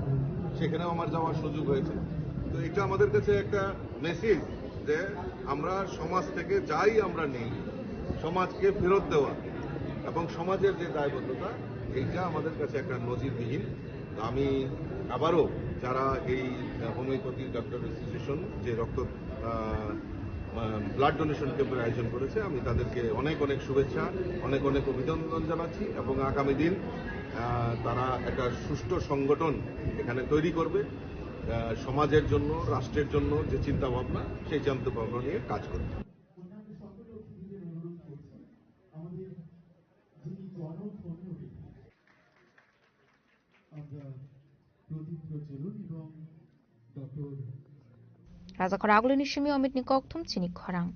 সেখানেও আমার যাওয়ার সুযোগ হয়েছে। তো এটা আমাদের কাছে একটা মেসেজ যে আমরা সমাজ থেকে যাই আমরা নেই, সমাজকে ফেরত দেওয়া এবং সমাজের যে দায়বদ্ধতা, এইটা আমাদের কাছে একটা নজিরবিহীন। তো আমি আবারও যারা এই হোমিওপ্যাথি ডক্টর অ্যাসোসিয়েশন যে রক্ত ব্লাড ডোনেশন ক্যাম্পের আয়োজন করেছে, আমি তাদেরকে অনেক অনেক শুভেচ্ছা, অনেক অনেক অভিনন্দন জানাচ্ছি এবং আগামী দিন আহ, তারা একটা সুষ্ঠু সংগঠন এখানে তৈরি করবে, আহ, সমাজের জন্য, রাষ্ট্রের জন্য যে চিন্তা ভাবনা, সেই চিন্তা ভাবনা নিয়ে কাজ করবে। অন্যান্য সকল অতিথিদের অনুরোধ করছি, আমাদের যিনি গণধন্য ব্যক্তি, আমরা প্রদীপ প্রজ্বলন এবং doctor Raja Khoragulini simi Omit ni kokthum chini khorang.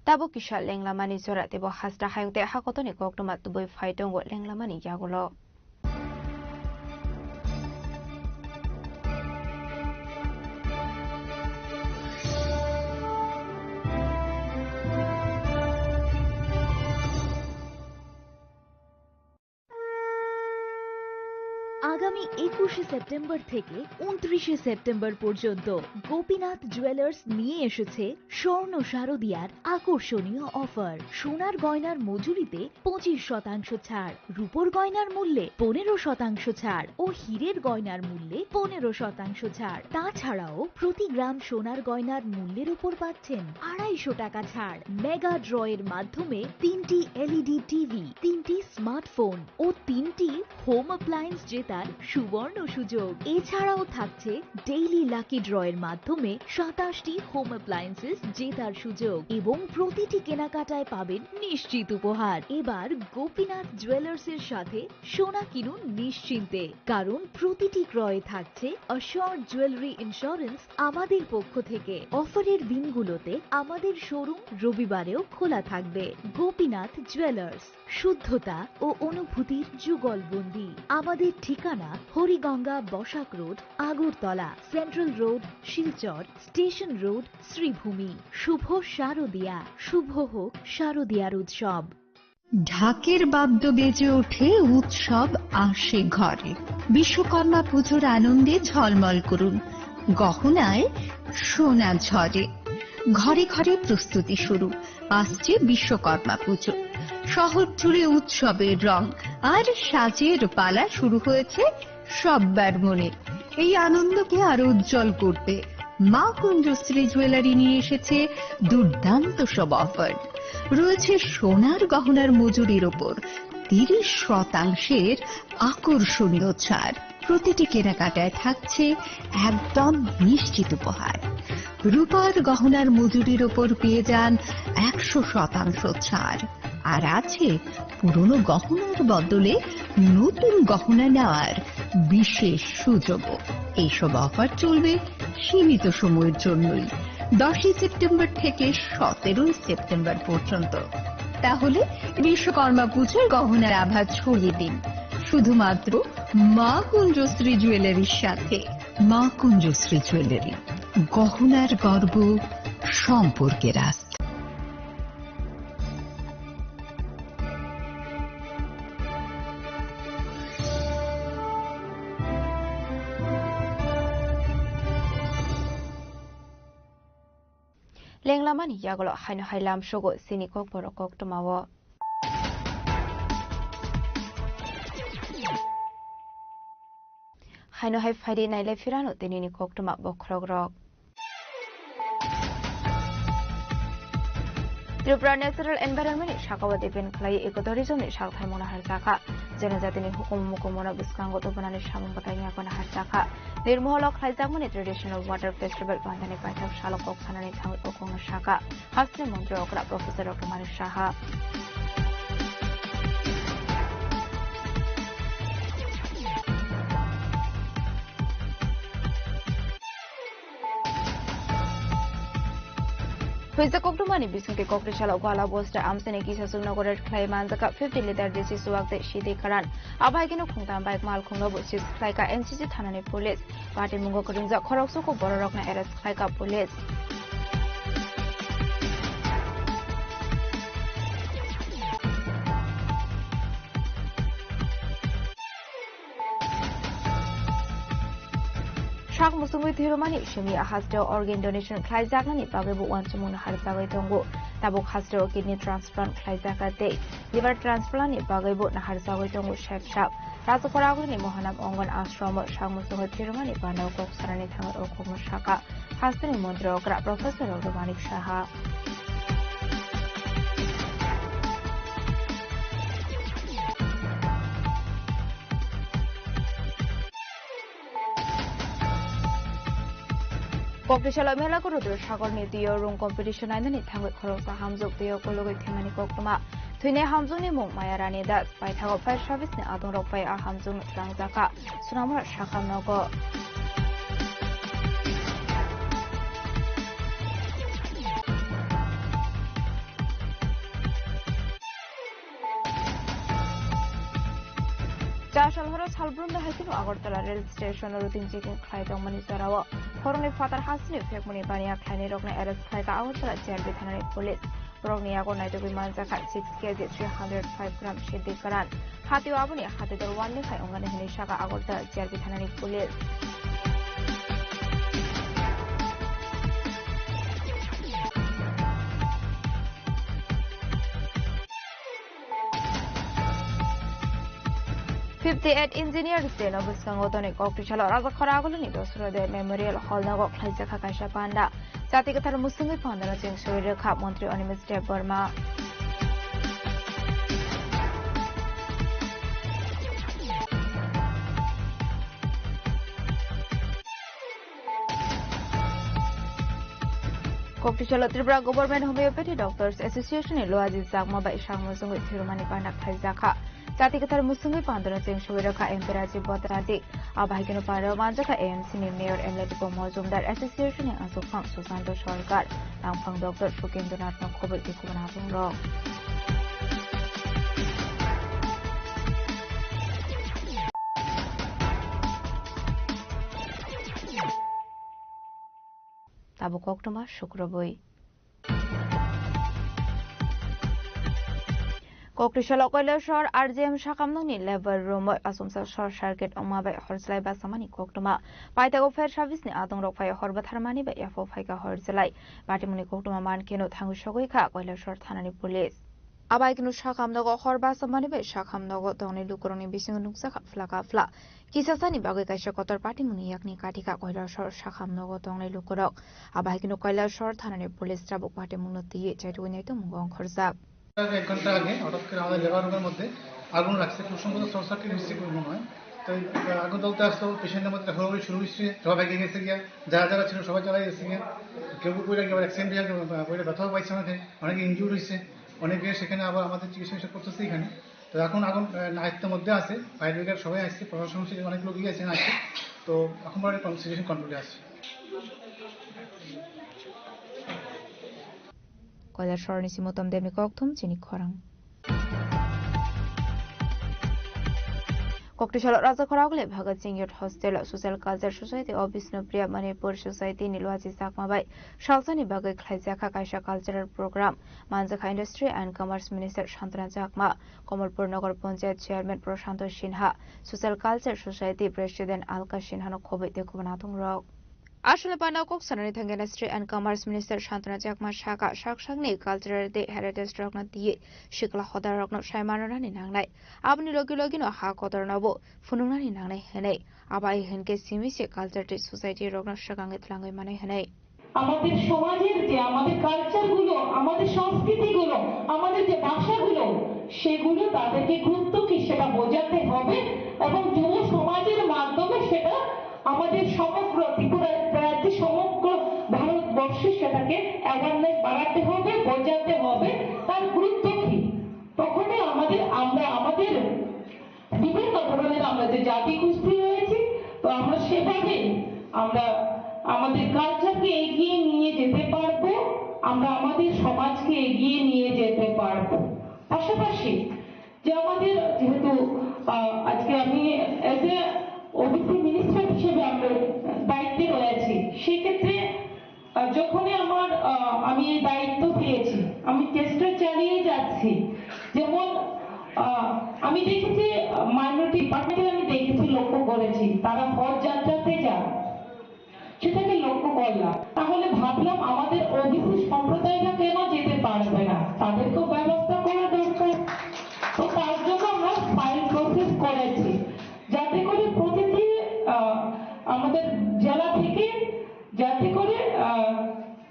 Tabuk kisa lenglamani jora teibo hasta hayung tei hakotoni koktwma tubui phai tongo lenglamani yagulo. আগামী একুশে সেপ্টেম্বর থেকে ঊনত্রিশে সেপ্টেম্বর পর্যন্ত গোপীনাথ জুয়েলার্স নিয়ে এসেছে স্বর্ণ শারদিয়ার আকর্ষণীয় অফার। সোনার গয়নার মজুরিতে পঁচিশ শতাংশ ছাড়, রূপোর গয়নার মূল্যে পনেরো শতাংশ ছাড় ও হীরের গয়নার মূল্যে পনেরো শতাংশ ছাড়। তাছাড়াও প্রতি গ্রাম সোনার গয়নার মূল্যের উপর পাচ্ছেন আড়াইশো টাকা ছাড়। মেগা ড্রয়ের মাধ্যমে তিনটি এলইডি টিভি, তিনটি স্মার্টফোন ও তিনটি হোম অ্যাপ্লায়েন্স জেতার সুবর্ণ সুযোগ। এছাড়াও থাকছে ডেইলি লাকি ড্রয়ের মাধ্যমে সাতাশটি হোম অ্যাপ্লায়েন্সেস জেতার সুযোগ এবং প্রতিটি কেনাকাটায় পাবেন নিশ্চিত উপহার। এবার গোপীনাথ জুয়েলার্সের সাথে সোনা কিনুন নিশ্চিন্তে, কারণ প্রতিটি ক্রয়ে থাকছে অ্যাসিওরড জুয়েলারি ইন্স্যুরেন্স আমাদের পক্ষ থেকে। অফারের দিনগুলোতে আমাদের শোরুম রবিবারেও খোলা থাকবে। গোপীনাথ জুয়েলার্স, শুদ্ধতা ও অনুভূতির যুগলবন্দি। আমাদের ঠিকানা Hariganga Basak road, Agartala, central road, Silchar, station road, Sribhumi. শুভ শারদিয়া, শুভ হোক শারদিয়ার উৎসব। ঢাকের বাদ্য বেজে ওঠে, উৎসব আসে ঘরে। বিশ্বকর্মা পুজোর আনন্দে ঝলমল করুন, গহনায় সোনা ঝরে। ঘরে ঘরে প্রস্তুতি শুরু, আসছে বিশ্বকর্মা পুজো। শহর জুড়ে উৎসবের রং আর সাজের পালা শুরু হয়েছে সব্বার মনে। এই আনন্দকে আরো উজ্জ্বল করতে মা কুঞ্জশ্রী জুয়েলারি নিয়ে এসেছে দুর্দান্ত সব অফার। রয়েছে সোনার গহনার মজুরির ওপর তিরিশ শতাংশের আকর্ষণীয় ছাড়। প্রতিটি কেনাকাটায় থাকছে একদম নিশ্চিত উপহার। রূপার গহনার মজুরির ওপর পেয়ে যান একশো শতাংশ ছাড়। আর আছে পুরনো গহনার বদলে নতুন গহনা নেওয়ার বিশেষ সুযোগও। এইসব অফার চলবে সীমিত সময়ের জন্যই, দশই সেপ্টেম্বর থেকে সতেরোই সেপ্টেম্বর পর্যন্ত। তাহলে বিশ্বকর্মা পুজোর গহনার আভা ছড়িয়ে দিন শুধুমাত্র মা কুঞ্জশ্রী জুয়েলারির সাথে। মা কুঞ্জশ্রী জুয়েলারি, গহনার গর্ব, সম্পর্কের আস্থা। Lenglamani yagulo haino hai lamsogo chini kokborok koktwmao. Haino hai phaidi nailai phirano tinini koktwma bokhorokrok. Tripura Natural Environment ni sakao depend khlai ecotourism ni sakthai mona harjakha. Janajatini hukumu mukumano bwskango tubunani samung bwtaini yakono harjakha. Nirmoholo khlaijakmani Traditional Water Festival pandani paithak salo kok sanani thangwi o kokno sakha. Hasteni montri okra Professor Doctor Manik Saha. Phuisa koktwmani bisingtwi kokri salo Gwala Bosta amchaini kisa chuknogo raid khlai manjakha fifty litre desi chuwak tei sidi karan. Abo hai kheno khungtam bike malkhungno bo seize khlaikha N C C thanani police. Patimungo kwrwngjak khoroksa kok bororokno arrest khlaikha police. Sak muchungwi thwirwmani simi a hasteo organ donation khlaijaknani bagwi bo uansukmung naharjagwi tongo. Tabuk hasteo kidney transplant khlaijakha tei liver transplantni bagwi bo naharjagwi tongo sep sap. Rajakhor Agulini Mohanam Ongon Ashromo sak muchungwi thwirwmani pandao kok sanani thangwi o kokno sakha. Hasteni montri okra Professor Doctor Manik Saha. Kokri salo Mela Guru Dudhsagorni twiyo rung competition nainani thangwi khoroksa hamjwk twiyo kologwi thwimani koktwma. Thwinai hamjwkni mung Maya Rani Das. Paithago fire service ni adongrok bai a hamjwkno twlangjakha. Sunamura sakha nogo. Chasal horo salbrumda hai kheno Agartala rail station o routine checking khlai tongmani jorao horoni phatar hasini phekmani baniya khlainai rokno arrest khlaikha Agartala G R B thanani police. Borokni yago naitugwi manjakha six K G three hundred five gram sidi karan. Hatio aboni hatidor one ni khai ongani hwnwi sakha Agartala G R B thanani police. Fifty eight engineers day no bwskango tonwi kokti salo Rajakhor Agulini Dosrodya Memorial Hall nogo khlaijakha kaisa panda. Jati kwthar mwswngwi pandano cheng soi rwkha Montri Animesh Debbarma. Kokti salo Tripura Government Homeopathy Doctors Association ni Luaji Chakma bai sak mwswngwi thwirwmani panda khlaijakha. Jati kwthar mwswngwi pandano cheng soi rwkha M P Rajiv Bhattacharjee. Abo hai kheno panda manjakha A M C ni Mayor M L A Dipok Mojumdar, Association ni Achukphang Susanto Sarkar, Tangphang Doctor Sukendranath no khoboi tei kubun athungrok. Tabuk koktwma sukrubwi. Kokti salo Kailasor R J M sakamnokni labour room o achomsa short circuit wngma bai horslai basamani koktwma. Paithago fire service ni adongrok phai hor bwtharmani bai yaphok phaikha horslai. Patimungni koktwma mankheno thangwi sogwi kha Kailasor thanani police. Abai kheno sakamnogo hor basamani bai sakamnogo tongnai lukurokni bisingo nukjakha phlaka phla. Kisasani bagwi kaisa kotor patimungni yakni kathika Kailasor sakamnogo tongnai lukurok. Abai kheno Kailasor thanani police tabuk patimungno twiwi chaitugwi naitukmungo ongkhorjak. আগে এক ঘন্টা আগে হঠাৎ করে আমাদের লেবার রুমের মধ্যে আগুন লাগছে, খুব সম্ভবত শর্ট সার্কিট হচ্ছে কোনো মনে হয়। তো, আহ, আগুন জ্বলতে আসতো, পেশেন্টের মধ্যে হুড়োহুড়ি শুরু হচ্ছে, সবাই ভেগে গেছে গিয়া, যারা যারা ছিল সবাই চালাই গেছে গিয়া, কেউ কেউ পড়ে গিয়ে আবার অ্যাক্সিডেন্ট হয়ে গেছে, পড়ে ব্যথাও পাইছে অনেকে, অনেকে ইনজুর্ড হয়েছে, অনেকে সেখানে আবার আমাদের চিকিৎসা টিকিৎসা করতেছে এখানে। তো এখন আগুন, আহ, আয়ত্তের মধ্যে আছে, ফায়ার ব্রিগেড সবাই আসছে, প্রশাসন সেখানে অনেক লোকই আছে, আসছে। তো এখন পর্যন্ত সিচুয়েশন কন্ট্রোলে আছে। Kailasor ni simi Uttam Debni kokthum chini khorang. Kokti salo Rajakhor Agule Bhagat Singh Youth Hostel o Social Culture Society o Bishnupriya Manipur Society ni Luaji Chakma bai salsani bagwi khlaijakha kaisa cultural program. Manjakha Industry and Commerce Minister Santana Chakma, Kamalpur Nagar Panchayat Chairman Prashanto Sinha, Social Culture Society President Alka Sinha no khoboi tei kubun athungrok. Asole panda kok sanani thangwi Industry and Commerce Minister Santana Chakma saka, sak sakni cultural tei heritage rokno twiwi sikla hoda rokno sai manrwnani nangnai. Aboni logi logi no ha kotor no bo phunuknani nangnai hinwi. Abai hinkhe simi se culture tei society rokno swkangwi twlangwi manai hinwi. আমাদের সমাজের যে আমাদের কালচারগুলো, আমাদের সংস্কৃতিগুলো, আমাদের যে ভাষাগুলো, সেগুলো তাদেরকে গুরুত্ব কি সেটা বোঝাতে হবে এবং যুব সমাজের মাধ্যমে সেটা আমাদের সমগ্র ত্রিপুরা রাজ্যে, সমগ্র ভারতবর্ষে সেটাকে অ্যাওয়ারনেস বাড়াতে হবে, বোঝাতে হবে তার গুরুত্ব কি। তখনই আমাদের, আমরা আমাদের বিভিন্ন ধরনের আমরা যে জাতি গোষ্ঠী রয়েছে, তো আমরা সেভাবে আমরা আমাদের কালচারকে এগিয়ে নিয়ে যেতে পারবো, আমরা আমাদের সমাজকে এগিয়ে নিয়ে যেতে পারবো। পাশাপাশি যে আমাদের যেহেতু আহ, আজকে আমি অ্যাজ এ ওবিসি মিনিস্টার হিসেবে আমরা দায়িত্বে রয়েছি, সেক্ষেত্রে আহ, যখনই আমার আহ, আমি এই দায়িত্ব পেয়েছি, আমি চেষ্টা চালিয়ে যাচ্ছি। যেমন আহ, আমি দেখেছি মাইনরিটি ডিপার্টমেন্টে, আমি দেখেছি, লক্ষ্য করেছি তারা হজ যাত্রাতে যান, সেটাকে লক্ষ্য করলাম। তাহলে ভাবলাম আমাদের ওবিসি সম্প্রদায়রা কেন যেতে পারবে না, তাদেরকেও ব্যবস্থা করা দরকার। তো তার জন্য আমরা ফাইল প্রসেস করেছি, যাতে করে প্রতিটি আহ, আমাদের জেলা থেকে যাতে করে আহ,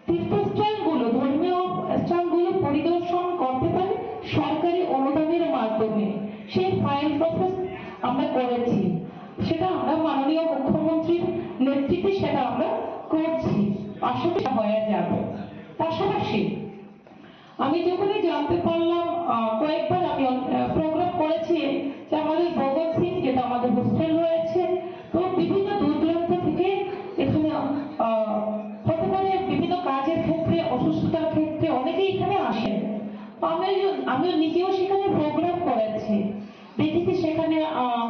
তীর্থস্থানগুলো, ধর্মীয় স্থানগুলো পরিদর্শন করতে পারে সরকারি অনুদানের মাধ্যমে। সেই ফাইল প্রসেস আমরা করেছি, সেটা আমরা মাননীয় মুখ্যমন্ত্রীর নেতৃত্বে সেটা আমরা করছি। আশা করি হয়ে যাবে। পাশাপাশি আমি যখনই জানতে পারলাম, আহ, কয়েকবার আমি প্রোগ্রাম করেছি যে আমাদের ভগৎ সিং, যেটা আমাদের হোস্টেল রয়েছে, তো বিভিন্ন দূর দূরান্ত থেকে এখানে আহ, হতে পারে বিভিন্ন কাজের ক্ষেত্রে, অসুস্থতার ক্ষেত্রে অনেকেই এখানে আসেন। তো আমি, আমিও নিজেও সেখানে প্রোগ্রাম করেছি, দেখেছি সেখানে আহ,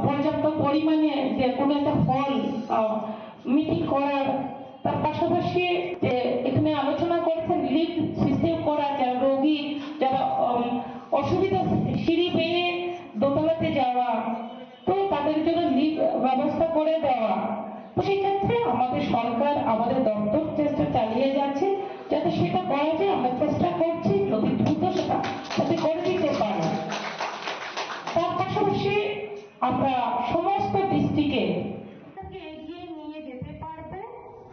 পর্যাপ্ত পরিমাণে যে কোনো একটা হল মিটিং করার, তার পাশাপাশি যে এখানে আলোচনা করেছেন লিফট সিস্টেম করা, যারা রোগী, যারা উম, অসুবিধা, সিঁড়ি বেয়ে দোতলাতে যাওয়া, তো তাদের জন্য লিফট ব্যবস্থা করে দেওয়া। তো সেক্ষেত্রে আমাদের সরকার, আমাদের দপ্তর চেষ্টা চালিয়ে যাচ্ছে যাতে সেটা করা যায়। আমরা চেষ্টা করছি যদি দ্রুত সেটা যাতে করে দিতে পারে। তার পাশাপাশি আমরা সমস্ত ডিস্ট্রিক্টে এগিয়ে নিয়ে যেতে পারবো,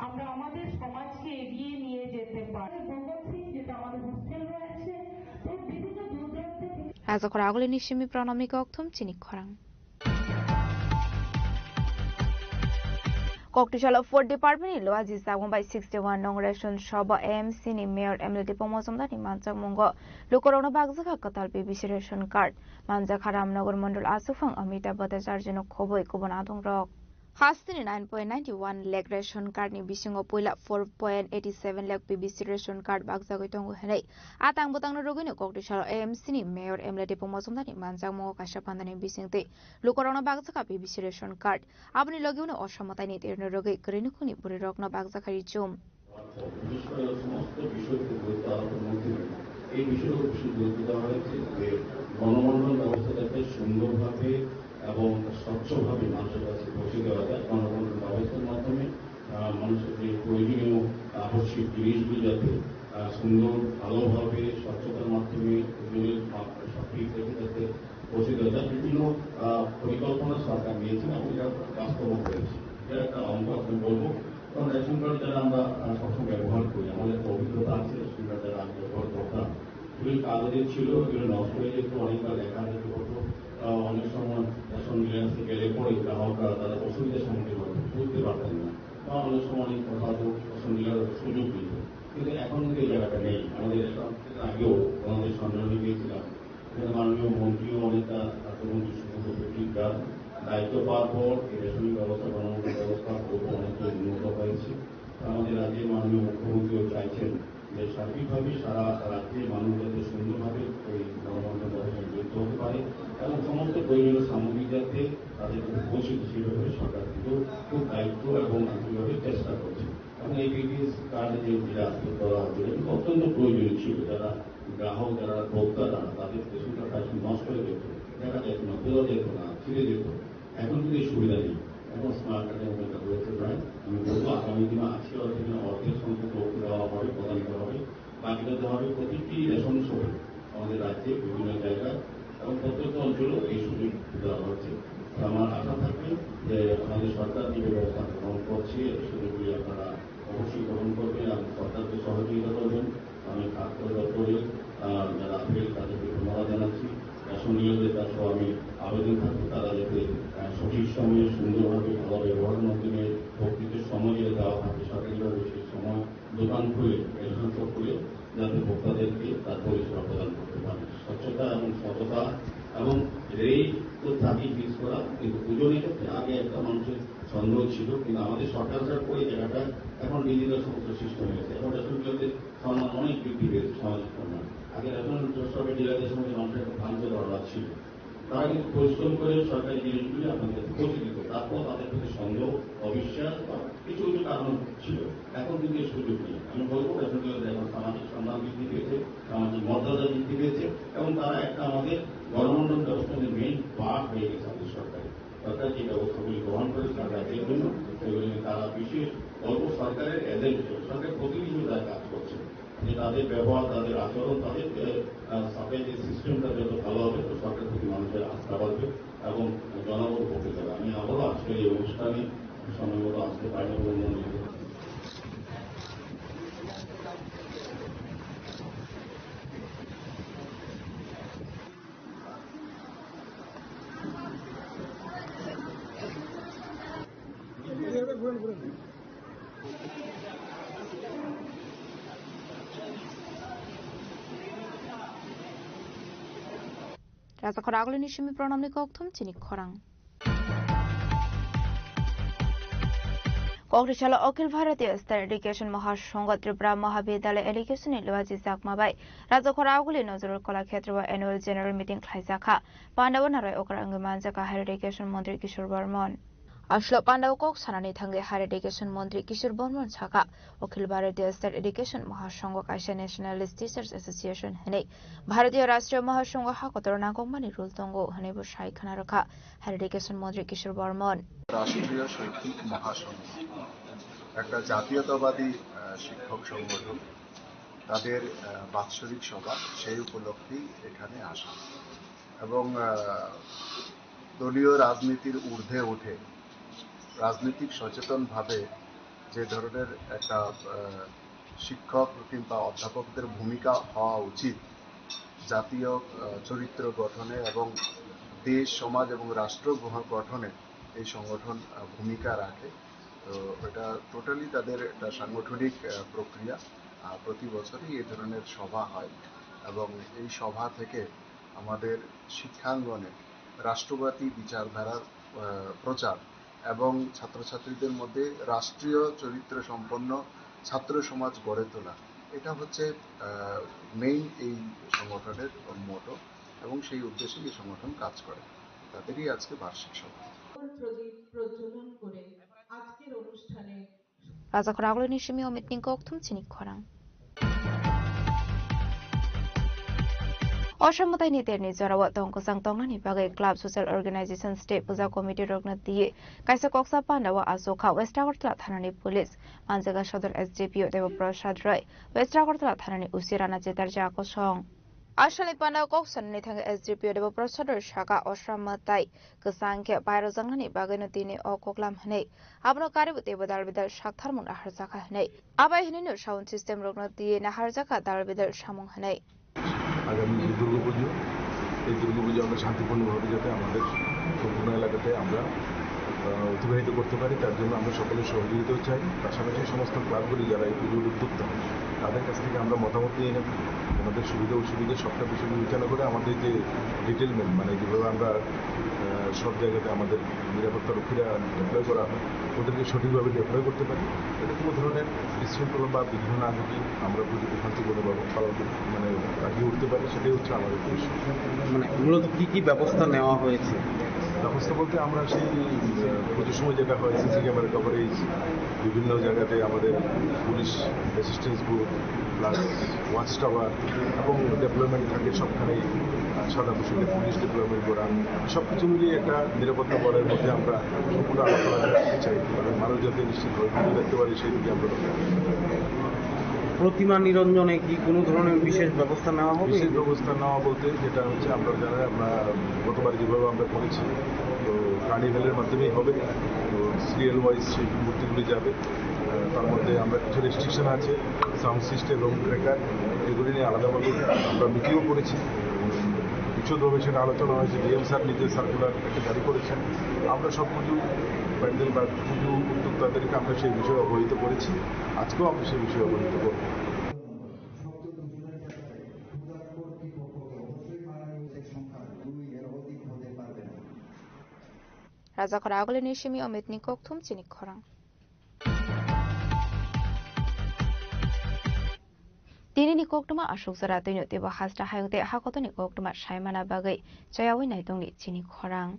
আমরা আমাদের সমাজকে এগিয়ে নিয়ে যেতে পারবো। ভগৎ সিং, যেটা আমাদের হোস্টেল রয়েছে, তো বিভিন্ন দূর দূরান্ত থেকে Rajakhor agulini simi pranamik okthum chini khorang. Koktisalo Food Department ni Loaji Sagmung bai sixty one nong ration shop o A M C ni Mayor M L A Dipok Mojumdar ni manchakmungo lukurokno bakjakha kwtal P B C ration card. Manjakha Ramnagar Mondol Aswkphang Amitabh Bhattacharya no khobwi kubun adongrok. Hasteni nine point nine one lakh ration card ni bisingo puila four point eighty seven lakh P B C ration card bakjagwi tongo hinwi a tang bwtangno rwgwino Koktisalo A M C ni Mayor M L A Dipok Mojumdar ni manjakmungo kaisa pandani bisingtwi lukurokno bakjakha P B C ration card. Aboni logi uno o samataini terno rwgwi kwrwi nukhungni bwrwirokno bakjakha richum. বিশেষ করে সমস্ত বিষয়কে গুরুত্ব আরোপের মধ্যে এই বিষয়গুলো বেশি গুরুত্ব দেওয়া হয়েছে যে গণবন্টন ব্যবস্থা যাতে সুন্দরভাবে এবং স্বচ্ছভাবে মানুষের কাছে পৌঁছে দেওয়া যায়। গণবন্টন ব্যবস্থার মাধ্যমে আহ, মানুষের যে প্রয়োজনীয় আবশ্যিক জিনিসগুলো যাতে আহ, সুন্দর, ভালোভাবে, স্বচ্ছতার মাধ্যমে, ওজনের মাপ-, সঠিক রেখে যাতে পৌঁছে দেওয়া যায়, বিভিন্ন আহ, পরিকল্পনা সরকার নিয়েছেন এবং এটা বাস্তবায়ন হয়েছে। এটা একটা অঙ্গ আমি বলবো, কারণ রেশন কার্ড যারা আমরা আহ, সবসময় ব্যবহার করি, আমাদের একটা অভিজ্ঞতা আছে, রেশন কার্ড যারা আগে ব্যবহার করতাম, এগুলি কাগজে ছিল, এগুলো নষ্ট হয়ে যেত, অনেকবার দেখা যেত হতো, আহ, অনেক সময় রেশন ডিলার্সে গেলে পরে গ্রাহকরা তারা অসুবিধার সম্মুখীন হতো, বুঝতে পারতেন না, বা অনেক সময় অনেক কথা তো রেশন ডিলার সুযোগ দিত। কিন্তু এখন কিন্তু এই জায়গাটা নেই। আমাদের রেশন আগেও আমাদের সম্মেলনে গিয়েছিলাম, এখানে মাননীয় মন্ত্রীও অনেকটা, খাদ্যমন্ত্রী সুব্রত পৈতৃক দার দায়িত্ব পাওয়ার পর এই রেশনিং ব্যবস্থা, গণবন্টন ব্যবস্থা খুব অনেকটা উন্নত হয়েছে। আমাদের রাজ্যের মাননীয় মুখ্যমন্ত্রীও চাইছেন যে সার্বিকভাবে সারা রাজ্যের মানুষ যাতে সুন্দরভাবে এই গণবন্টন ব্যবস্থায় যুক্ত হতে পারে এবং সমস্ত প্রয়োজনীয় সামগ্রী যাতে তাদের কাছে পৌঁছে, সেভাবে সরকার কিন্তু খুব দায়িত্ব এবং আন্তরিকভাবে চেষ্টা করছে। এবং এই বিপিএস কার্ডে যে যেটা আপনি করা হচ্ছে, এটা কিন্তু অত্যন্ত প্রয়োজনীয় ছিল। যারা গ্রাহক, যারা ভোক্তা, তারা তাদের রেশন কার্ড নষ্ট হয়ে যেত, দেখা যেত না, বোঝা যেত না, ছিঁড়ে যেত। এখন কিন্তু এই সুবিধা নেই। এখন স্মার্ট কার্ডের মধ্যে এটা হয়েছে প্রায়। আমি বলবো আগামী দিনে আশি অর্ধেক, অর্ধেক সংখ্যক লোককে দেওয়া হবে, প্রদান করা হবে। বাকিটা দেওয়া হবে প্রতিটি রেশন শপে, আমাদের রাজ্যে বিভিন্ন জায়গায় এবং প্রত্যন্ত অঞ্চলেও এই সুযোগ দেওয়া হচ্ছে। তো আমার আশা থাকবে যে আমাদের সরকার যে ব্যবস্থা গ্রহণ করছে, এই সুযোগগুলি আপনারা অবশ্যই গ্রহণ করবেন এবং সরকারকে সহযোগিতা করবেন। আমি খাদ্য দপ্তরের আহ, যারা আহত হয়েছে তাদের প্রতি ধন্যবাদ জানাচ্ছি। রেশন ডিলারদের কাছেও আমি আবেদন থাকবে, তারা যাতে, আহ, সঠিক সময়ে সুন্দরভাবে ভালো ব্যবহারের মাধ্যমে ভোক্তাদের সময় দিয়ে দেওয়া থাকে, সরকারিভাবে সেই সময় দোকান খুলে, রেশন শপ খুলে যাতে ভোক্তাদেরকে তার পরিষেবা প্রদান করতে পারে। স্বচ্ছতা এবং সততা এবং রেট তো থাকেই ফিক্স করা, কিন্তু ওজনের ক্ষেত্রে আগে একটা মানুষের সন্দেহ ছিল, কিন্তু আমাদের সরকার আসার পরে জায়গাটা এখন ডিজিটাল সমস্ত সিস্টেম হয়েছে। এখন রেশন ডিলারদের সম্মান অনেক বৃদ্ধি পেয়েছে, সামাজিক সম্মান। আগে রেশন সরকারি ডিলারদের সঙ্গে মানুষের একটা ভ্রান্ত ধারণা ছিল, তারা কিন্তু পরিশ্রম করে সরকারি জিনিসগুলি আপনাদের পৌঁছে দিত, তারপর তাদের প্রতি সন্দেহ, অবিশ্বাস বা কিছু কিছু কারণ ছিল। এখন কিন্তু এই সুযোগ নেই। আমি বলবো রেশন ডিলারদের এখন সামাজিক সম্মান বৃদ্ধি পেয়েছে, সামাজিক মর্যাদা বৃদ্ধি পেয়েছে এবং তারা একটা আমাদের গণবন্টন ব্যবস্থার মেইন পার্ট হয়ে গেছে আমাদের সরকারে। সরকার যে ব্যবস্থাগুলি গ্রহণ করেছে তার রাজ্যের জন্য, সেগুলি নিয়ে তারা বিশেষ অল্প সরকারের এজেন্ট হিসেবে, সরকারের প্রতিনিধি হিসেবে তারা কাজ করছে। যে তাদের ব্যবহার, তাদের আচরণ, তাদের, আহ, সাপ্লাই যে সিস্টেমটা যত ভালো হবে, তো সরকারের প্রতি মানুষের আস্থা বাড়বে এবং জনগণ উপকৃত হবে। আমি আবারও আজকের এই অনুষ্ঠানে সময় মতো আসতে পারিনি বলে মনে হচ্ছে। Rajakhor agulini simi pranamni kokthum chini khorang. Kokrisalo Akhil Bharatiya State Education Mahasangha Tripura Mahavidyalaya Education ni Luaji Chakma bai Rajakhor aguli Nazrul Kala Khetra o Annual General Meeting khlaijakha. Pandao naroi okra wngwi manjakha Higher Education Montri Kishore Bormon. Aslo pandao kok sanani thangwi Higher Education Montri Kishore Bormon sakha, Akhil Bharatiya State Education Mahasangha kaisa Nationalist Teachers Association hwnwi Bharatiya Rashtriya Mahasangha ha kotor nangkukmani rule tongo hwnwi bo sai khna rwkha Higher Education Montri Kishore Bormon. রাষ্ট্রীয় শৈক্ষিক মহাসংঘ একটা জাতীয়তাবাদী, আহ, শিক্ষক সংগঠন, তাদের, আহ, বাৎসরিক সভা, সেই উপলক্ষেই এখানে আসা এবং, আহ, দলীয় রাজনীতির ঊর্ধ্বে উঠে রাজনৈতিক সচেতনভাবে যে ধরনের একটা, আহ, শিক্ষক কিংবা অধ্যাপকদের ভূমিকা হওয়া উচিত জাতীয়, আহ, চরিত্র গঠনে এবং দেশ, সমাজ এবং রাষ্ট্র গহ-, গঠনে এই সংগঠন, আহ, ভূমিকা রাখে। তো এটা টোটালি তাদের একটা সাংগঠনিক, আহ, প্রক্রিয়া। আহ, প্রতি বছরই এই ধরনের সভা হয় এবং এই সভা থেকে আমাদের শিক্ষাঙ্গনে রাষ্ট্রবাদী বিচারধারার, আহ, প্রচার এবং ছাত্রছাত্রীদের মধ্যে রাষ্ট্রীয় চরিত্র সম্পন্ন ছাত্র সমাজ গড়ে তোলা, এটা হচ্ছে, আহ, মেইন এই সংগঠনের মোটো এবং সেই উদ্দেশ্যেই এই সংগঠন কাজ করে। তাদেরই আজকে বার্ষিক সভা। প্রদীপ প্রজ্বলন করে আজকের অনুষ্ঠানে Rajakhor agulini simi o meeting kokthum chini khorang. Osa mwtaini terni jorao tongkwchang tongnani bagwi Club Social Organization State Puja Committee rokno twiwi kaisa koksa pandao achukha West Agartala thanani police, manjaga Sodor S D P O Debo Prasad Roy, West Agartala thanani O C Rana Chetarjia kosong. Asalni pandao kok sanani thangwi S D P O Debo Prasad Roy sakha, osa mwtai kwchang khe pairojaknani bagwino tini o koklam hwnwi abono karibu teibo dal bidal saktharmung naharjakha hwnwi. Abai hwnwino sound system rokno twiwi naharjakha dal bidal samung hwnwi. আগামী যে দুর্গাপুজো, এই দুর্গাপুজো আমরা শান্তিপূর্ণভাবে যাতে আমাদের সম্পূর্ণ এলাকাতে আমরা, আহ, অতিবাহিত করতে পারি, তার জন্য আমরা সকলের সহযোগিতাও চাই। পাশাপাশি সমস্ত ক্লাবগুলি যারা এই পুজোর উদ্যোক্তা, তাদের কাছ থেকে আমরা মতামত নিয়ে নেব। ওনাদের সুবিধা অসুবিধা সবটা বিষয় বিবেচনা করে আমাদের যে ডিটেলমেন্ট, মানে যেভাবে আমরা, আহ, সব জায়গাতে আমাদের নিরাপত্তা রক্ষীরা ডিপ্লয় করা হয়, ওদেরকে সঠিকভাবে ডিপ্লয় করতে পারি। এটা কোনো ধরনের বিশৃঙ্খলা বা বিঘ্ন না ঘটিয়ে আমরা পুজোকে শান্তিপূর্ণভাবে পালন করতে, মানে, কাটিয়ে উঠতে পারি, সেটাই হচ্ছে আমাদের উদ্দেশ্য। মানে, মূলত কি কি ব্যবস্থা নেওয়া হয়েছে? ব্যবস্থা বলতে আমরা সেই, আহ, পুজোর সময় যেটা হয়, সিসি ক্যামেরা কভারেজ, বিভিন্ন জায়গাতে আমাদের police assistance booth, plus watch tower এবং ডিপ্লয়মেন্ট থাকে সবখানেই, আহ, সাদা পোশাকে পুলিশ ডিপ্লয়মেন্ট করা, সব কিছু মিলিয়ে একটা নিরাপত্তা বলয়ের মধ্যে আমরা সম্পূর্ণ আলাপ আলোচনা করতে চাই এবং মানুষ যাতে নিশ্চিতভাবে পুজো দেখতে পারে সেই দিকে আমরা লক্ষ্য রাখছি। প্রতিমা নিরঞ্জনে কি কোনো ধরনের বিশেষ ব্যবস্থা নেওয়া হবে? বিশেষ ব্যবস্থা নেওয়া বলতে যেটা হচ্ছে আপনারা জানেন, আমরা গতবার যেভাবে আমরা করেছি, তো কার্নিভ্যালের মাধ্যমেই হবে। তো সিরিয়াল ওয়াইজ সেই মূর্তিগুলি যাবে। আহ, তার মধ্যে আমরা কিছু রেস্ট্রিকশন আছে, সাউন্ড সিস্টেম এবং ক্র্যাকার, এগুলি নিয়ে আলাদাভাবে আমরা মিটিংও করেছি, বিশদভাবে সেটা আলোচনা হয়েছে। ডিএম স্যার নিজে সার্কুলার একটা জারি করেছেন। আমরা সব কিছু প্যান্ডেল বা পুজো উদ্যোক্তাদেরকে আমরা সেই বিষয়ে অবহিত করেছি, আজকেও আমরা সেই বিষয়ে অবহিত করব। Rajakhor agulini simi Omitni kokthum chini khorang. Tinini koktwma aswk jora twino teibo hasta hayung tei hakotoni koktwma saimana bagwi chayawi naitongni chini khorang.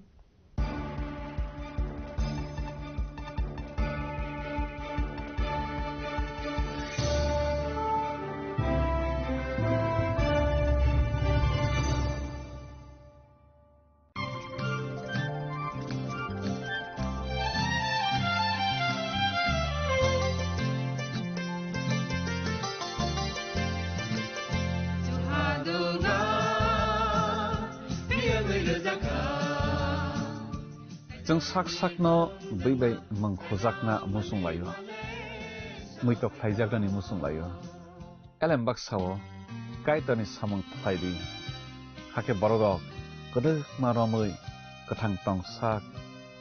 Chwng sak sakno bwi bai mung khujakna muchung laio, muitok khlaijaknani muchung laio. Elem baksa-o Kaitorni samung khlai di, hakhe bororok kwdwkma romwi kwthang tong sak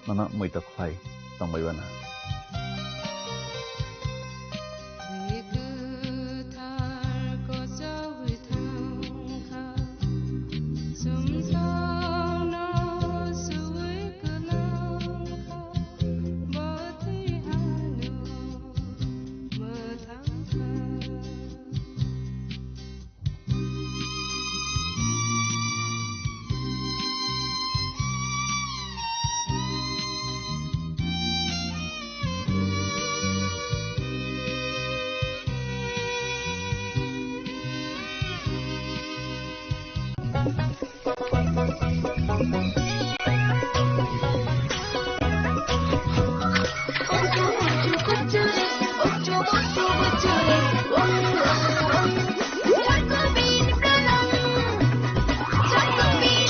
nono muitok khlai tongbai uana.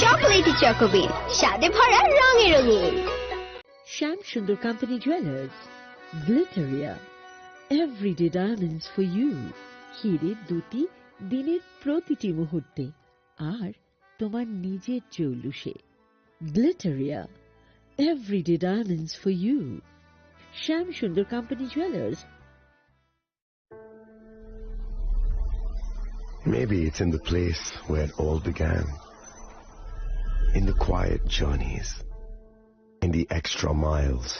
Chocolatey Choco Bean, স্বাদে ভরা রঙে রঙিন। Shyam Sundar company jewellers, Glitteria, everyday diamonds for you. হিরে দুটি দিনের প্রতিটি মুহূর্তে, আর তোমার নিজের জৌলুসে। Glitteria, everyday diamonds for you. Shyam Sundar company jewellers. Maybe it's in the place where it all began. In the quiet journeys, in the extra miles,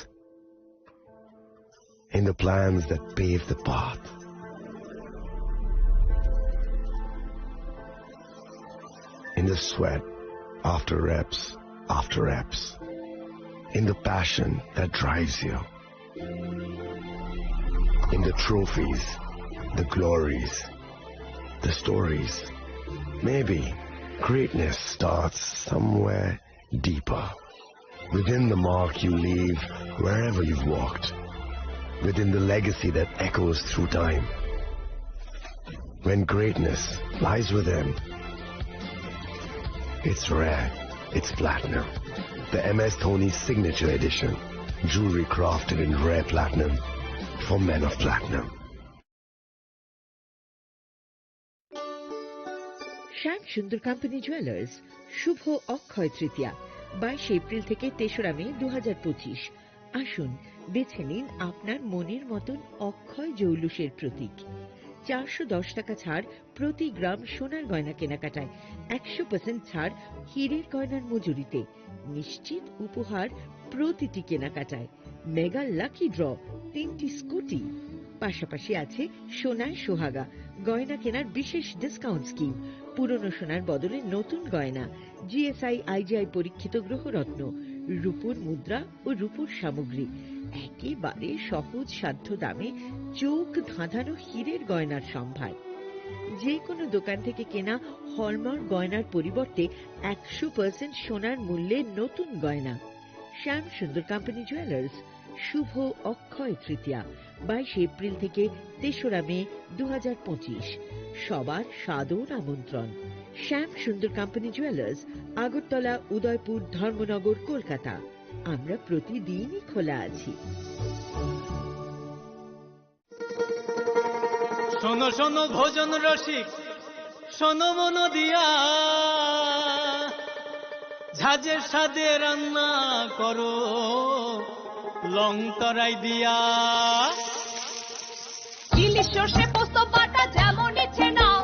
in the plans that pave the path, in the sweat after reps after reps, in the passion that drives you, in the trophies, the glories, the stories. Maybe greatness starts somewhere deeper, within the mark you leave wherever you've walked, within the legacy that echoes through time. When greatness lies within, it's rare, it's platinum. The M S Dhoni Signature Edition, jewelry crafted in rare platinum for men of platinum. Shyam Sundar company jewellers, শুভ অক্ষয় তৃতীয়া, বাইশে এপ্রিল থেকে তেসরা মে দু হাজার পঁচিশ। আসুন, বেছে নিন আপনার মনের মতন অক্ষয় জৌলুসের প্রতীক। চারশো দশ টাকা ছাড় প্রতি গ্রাম সোনার গয়না কেনাকাটায়, একশো পার্সেন্ট ছাড় হীরের গয়নার মজুরিতে, নিশ্চিত উপহার প্রতিটি কেনাকাটায়, মেগা লাকি ড্র, তিনটি স্কুটি। পাশাপাশি আছে সোনায় সোহাগা, গয়না কেনার বিশেষ ডিসকাউন্ট স্কিম, পুরনো সোনার বদলে নতুন গয়না, জিএসআই আইজিআই পরীক্ষিত গ্রহরত্ন, রূপোর মুদ্রা ও রূপোর সামগ্রী, একেবারে সহজ সাধ্য দামে চোখ ধাঁধানো হীরের গয়নার সম্ভার। যে কোনো দোকান থেকে কেনা হলমার্ক গয়নার পরিবর্তে একশো পার্সেন্ট সোনার মূল্যে নতুন গয়না। শ্যাম সুন্দর কোম্পানি জুয়েলার্স, শুভ অক্ষয় তৃতীয়া, বাইশে এপ্রিল থেকে তেসরা মে দু হাজার পঁচিশ। সবার সাদর আমন্ত্রণ। শ্যাম সুন্দর কোম্পানি জুয়েলার্স, আগরতলা, উদয়পুর, ধর্মনগর, কলকাতা। আমরা প্রতিদিনই খোলা আছি। শোনো শোনো ভোজন রসিক, শোনো মন দিয়া, ঝাঁঝের স্বাদে রান্না করো, লং তরাই দিয়া। ইলিশ সর্ষে পোস্ত বাটা যেমন ইচ্ছে নাও,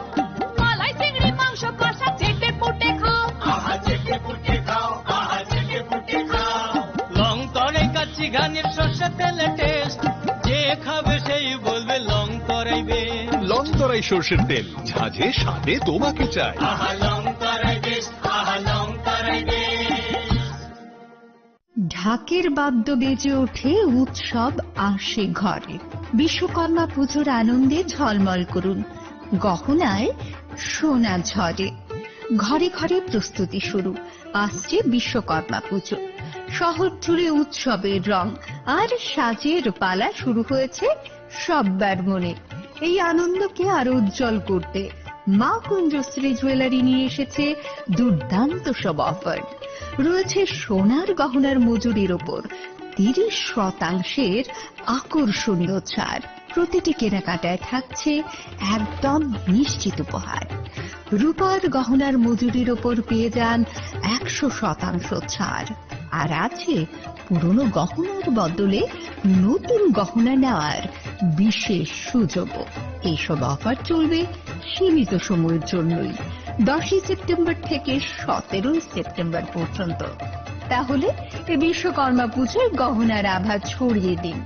মালাই চিংড়ি মাংস কষা চেটে পুটে খাও। আহা চেটে পুটে খাও, আহা চেটে পুটে খাও। লং তরাই কাচ্চি ঘানির সর্ষে তেলে টেস্ট, যে খাবে সেই বলবে লং তরাই বেশ। লং তরাই সর্ষের তেল, ঝাঁঝে স্বাদে তোমাকে চাই। আহা লং তরাই বেশ, আহা লং তরাই বেশ। ঢাকের বাদ্য বেজে ওঠে, উৎসব আসে ঘরে। বিশ্বকর্মা পুজোর আনন্দে ঝলমল করুন, গহনায় সোনা ঝরে। ঘরে ঘরে প্রস্তুতি শুরু, আসছে বিশ্বকর্মা পুজো। শহর জুড়ে উৎসবের রং আর সাজের পালা শুরু হয়েছে সব্বার মনে। এই আনন্দকে আরো উজ্জ্বল করতে মা কুঞ্জশ্রী জুয়েলারি নিয়ে এসেছে দুর্দান্ত সব অফার। রয়েছে সোনার গহনার মজুরির ওপর তিরিশ শতাংশের আকর্ষণীয় ছাড়। প্রতিটি কেনাকাটায় থাকছে একদম নিশ্চিত উপহার। রূপার গহনার মজুরির ওপর পেয়ে যান একশো শতাংশ ছাড়। আর আছে পুরনো গহনার বদলে নতুন গহনা নেওয়ার বিশেষ সুযোগও। এইসব অফার চলবে সীমিত সময়ের জন্যই, দশই সেপ্টেম্বর থেকে সতেরোই সেপ্টেম্বর পর্যন্ত। তাহলে এ বিশ্বকর্মা পুজোয় গহনার আভা ছড়িয়ে দিন।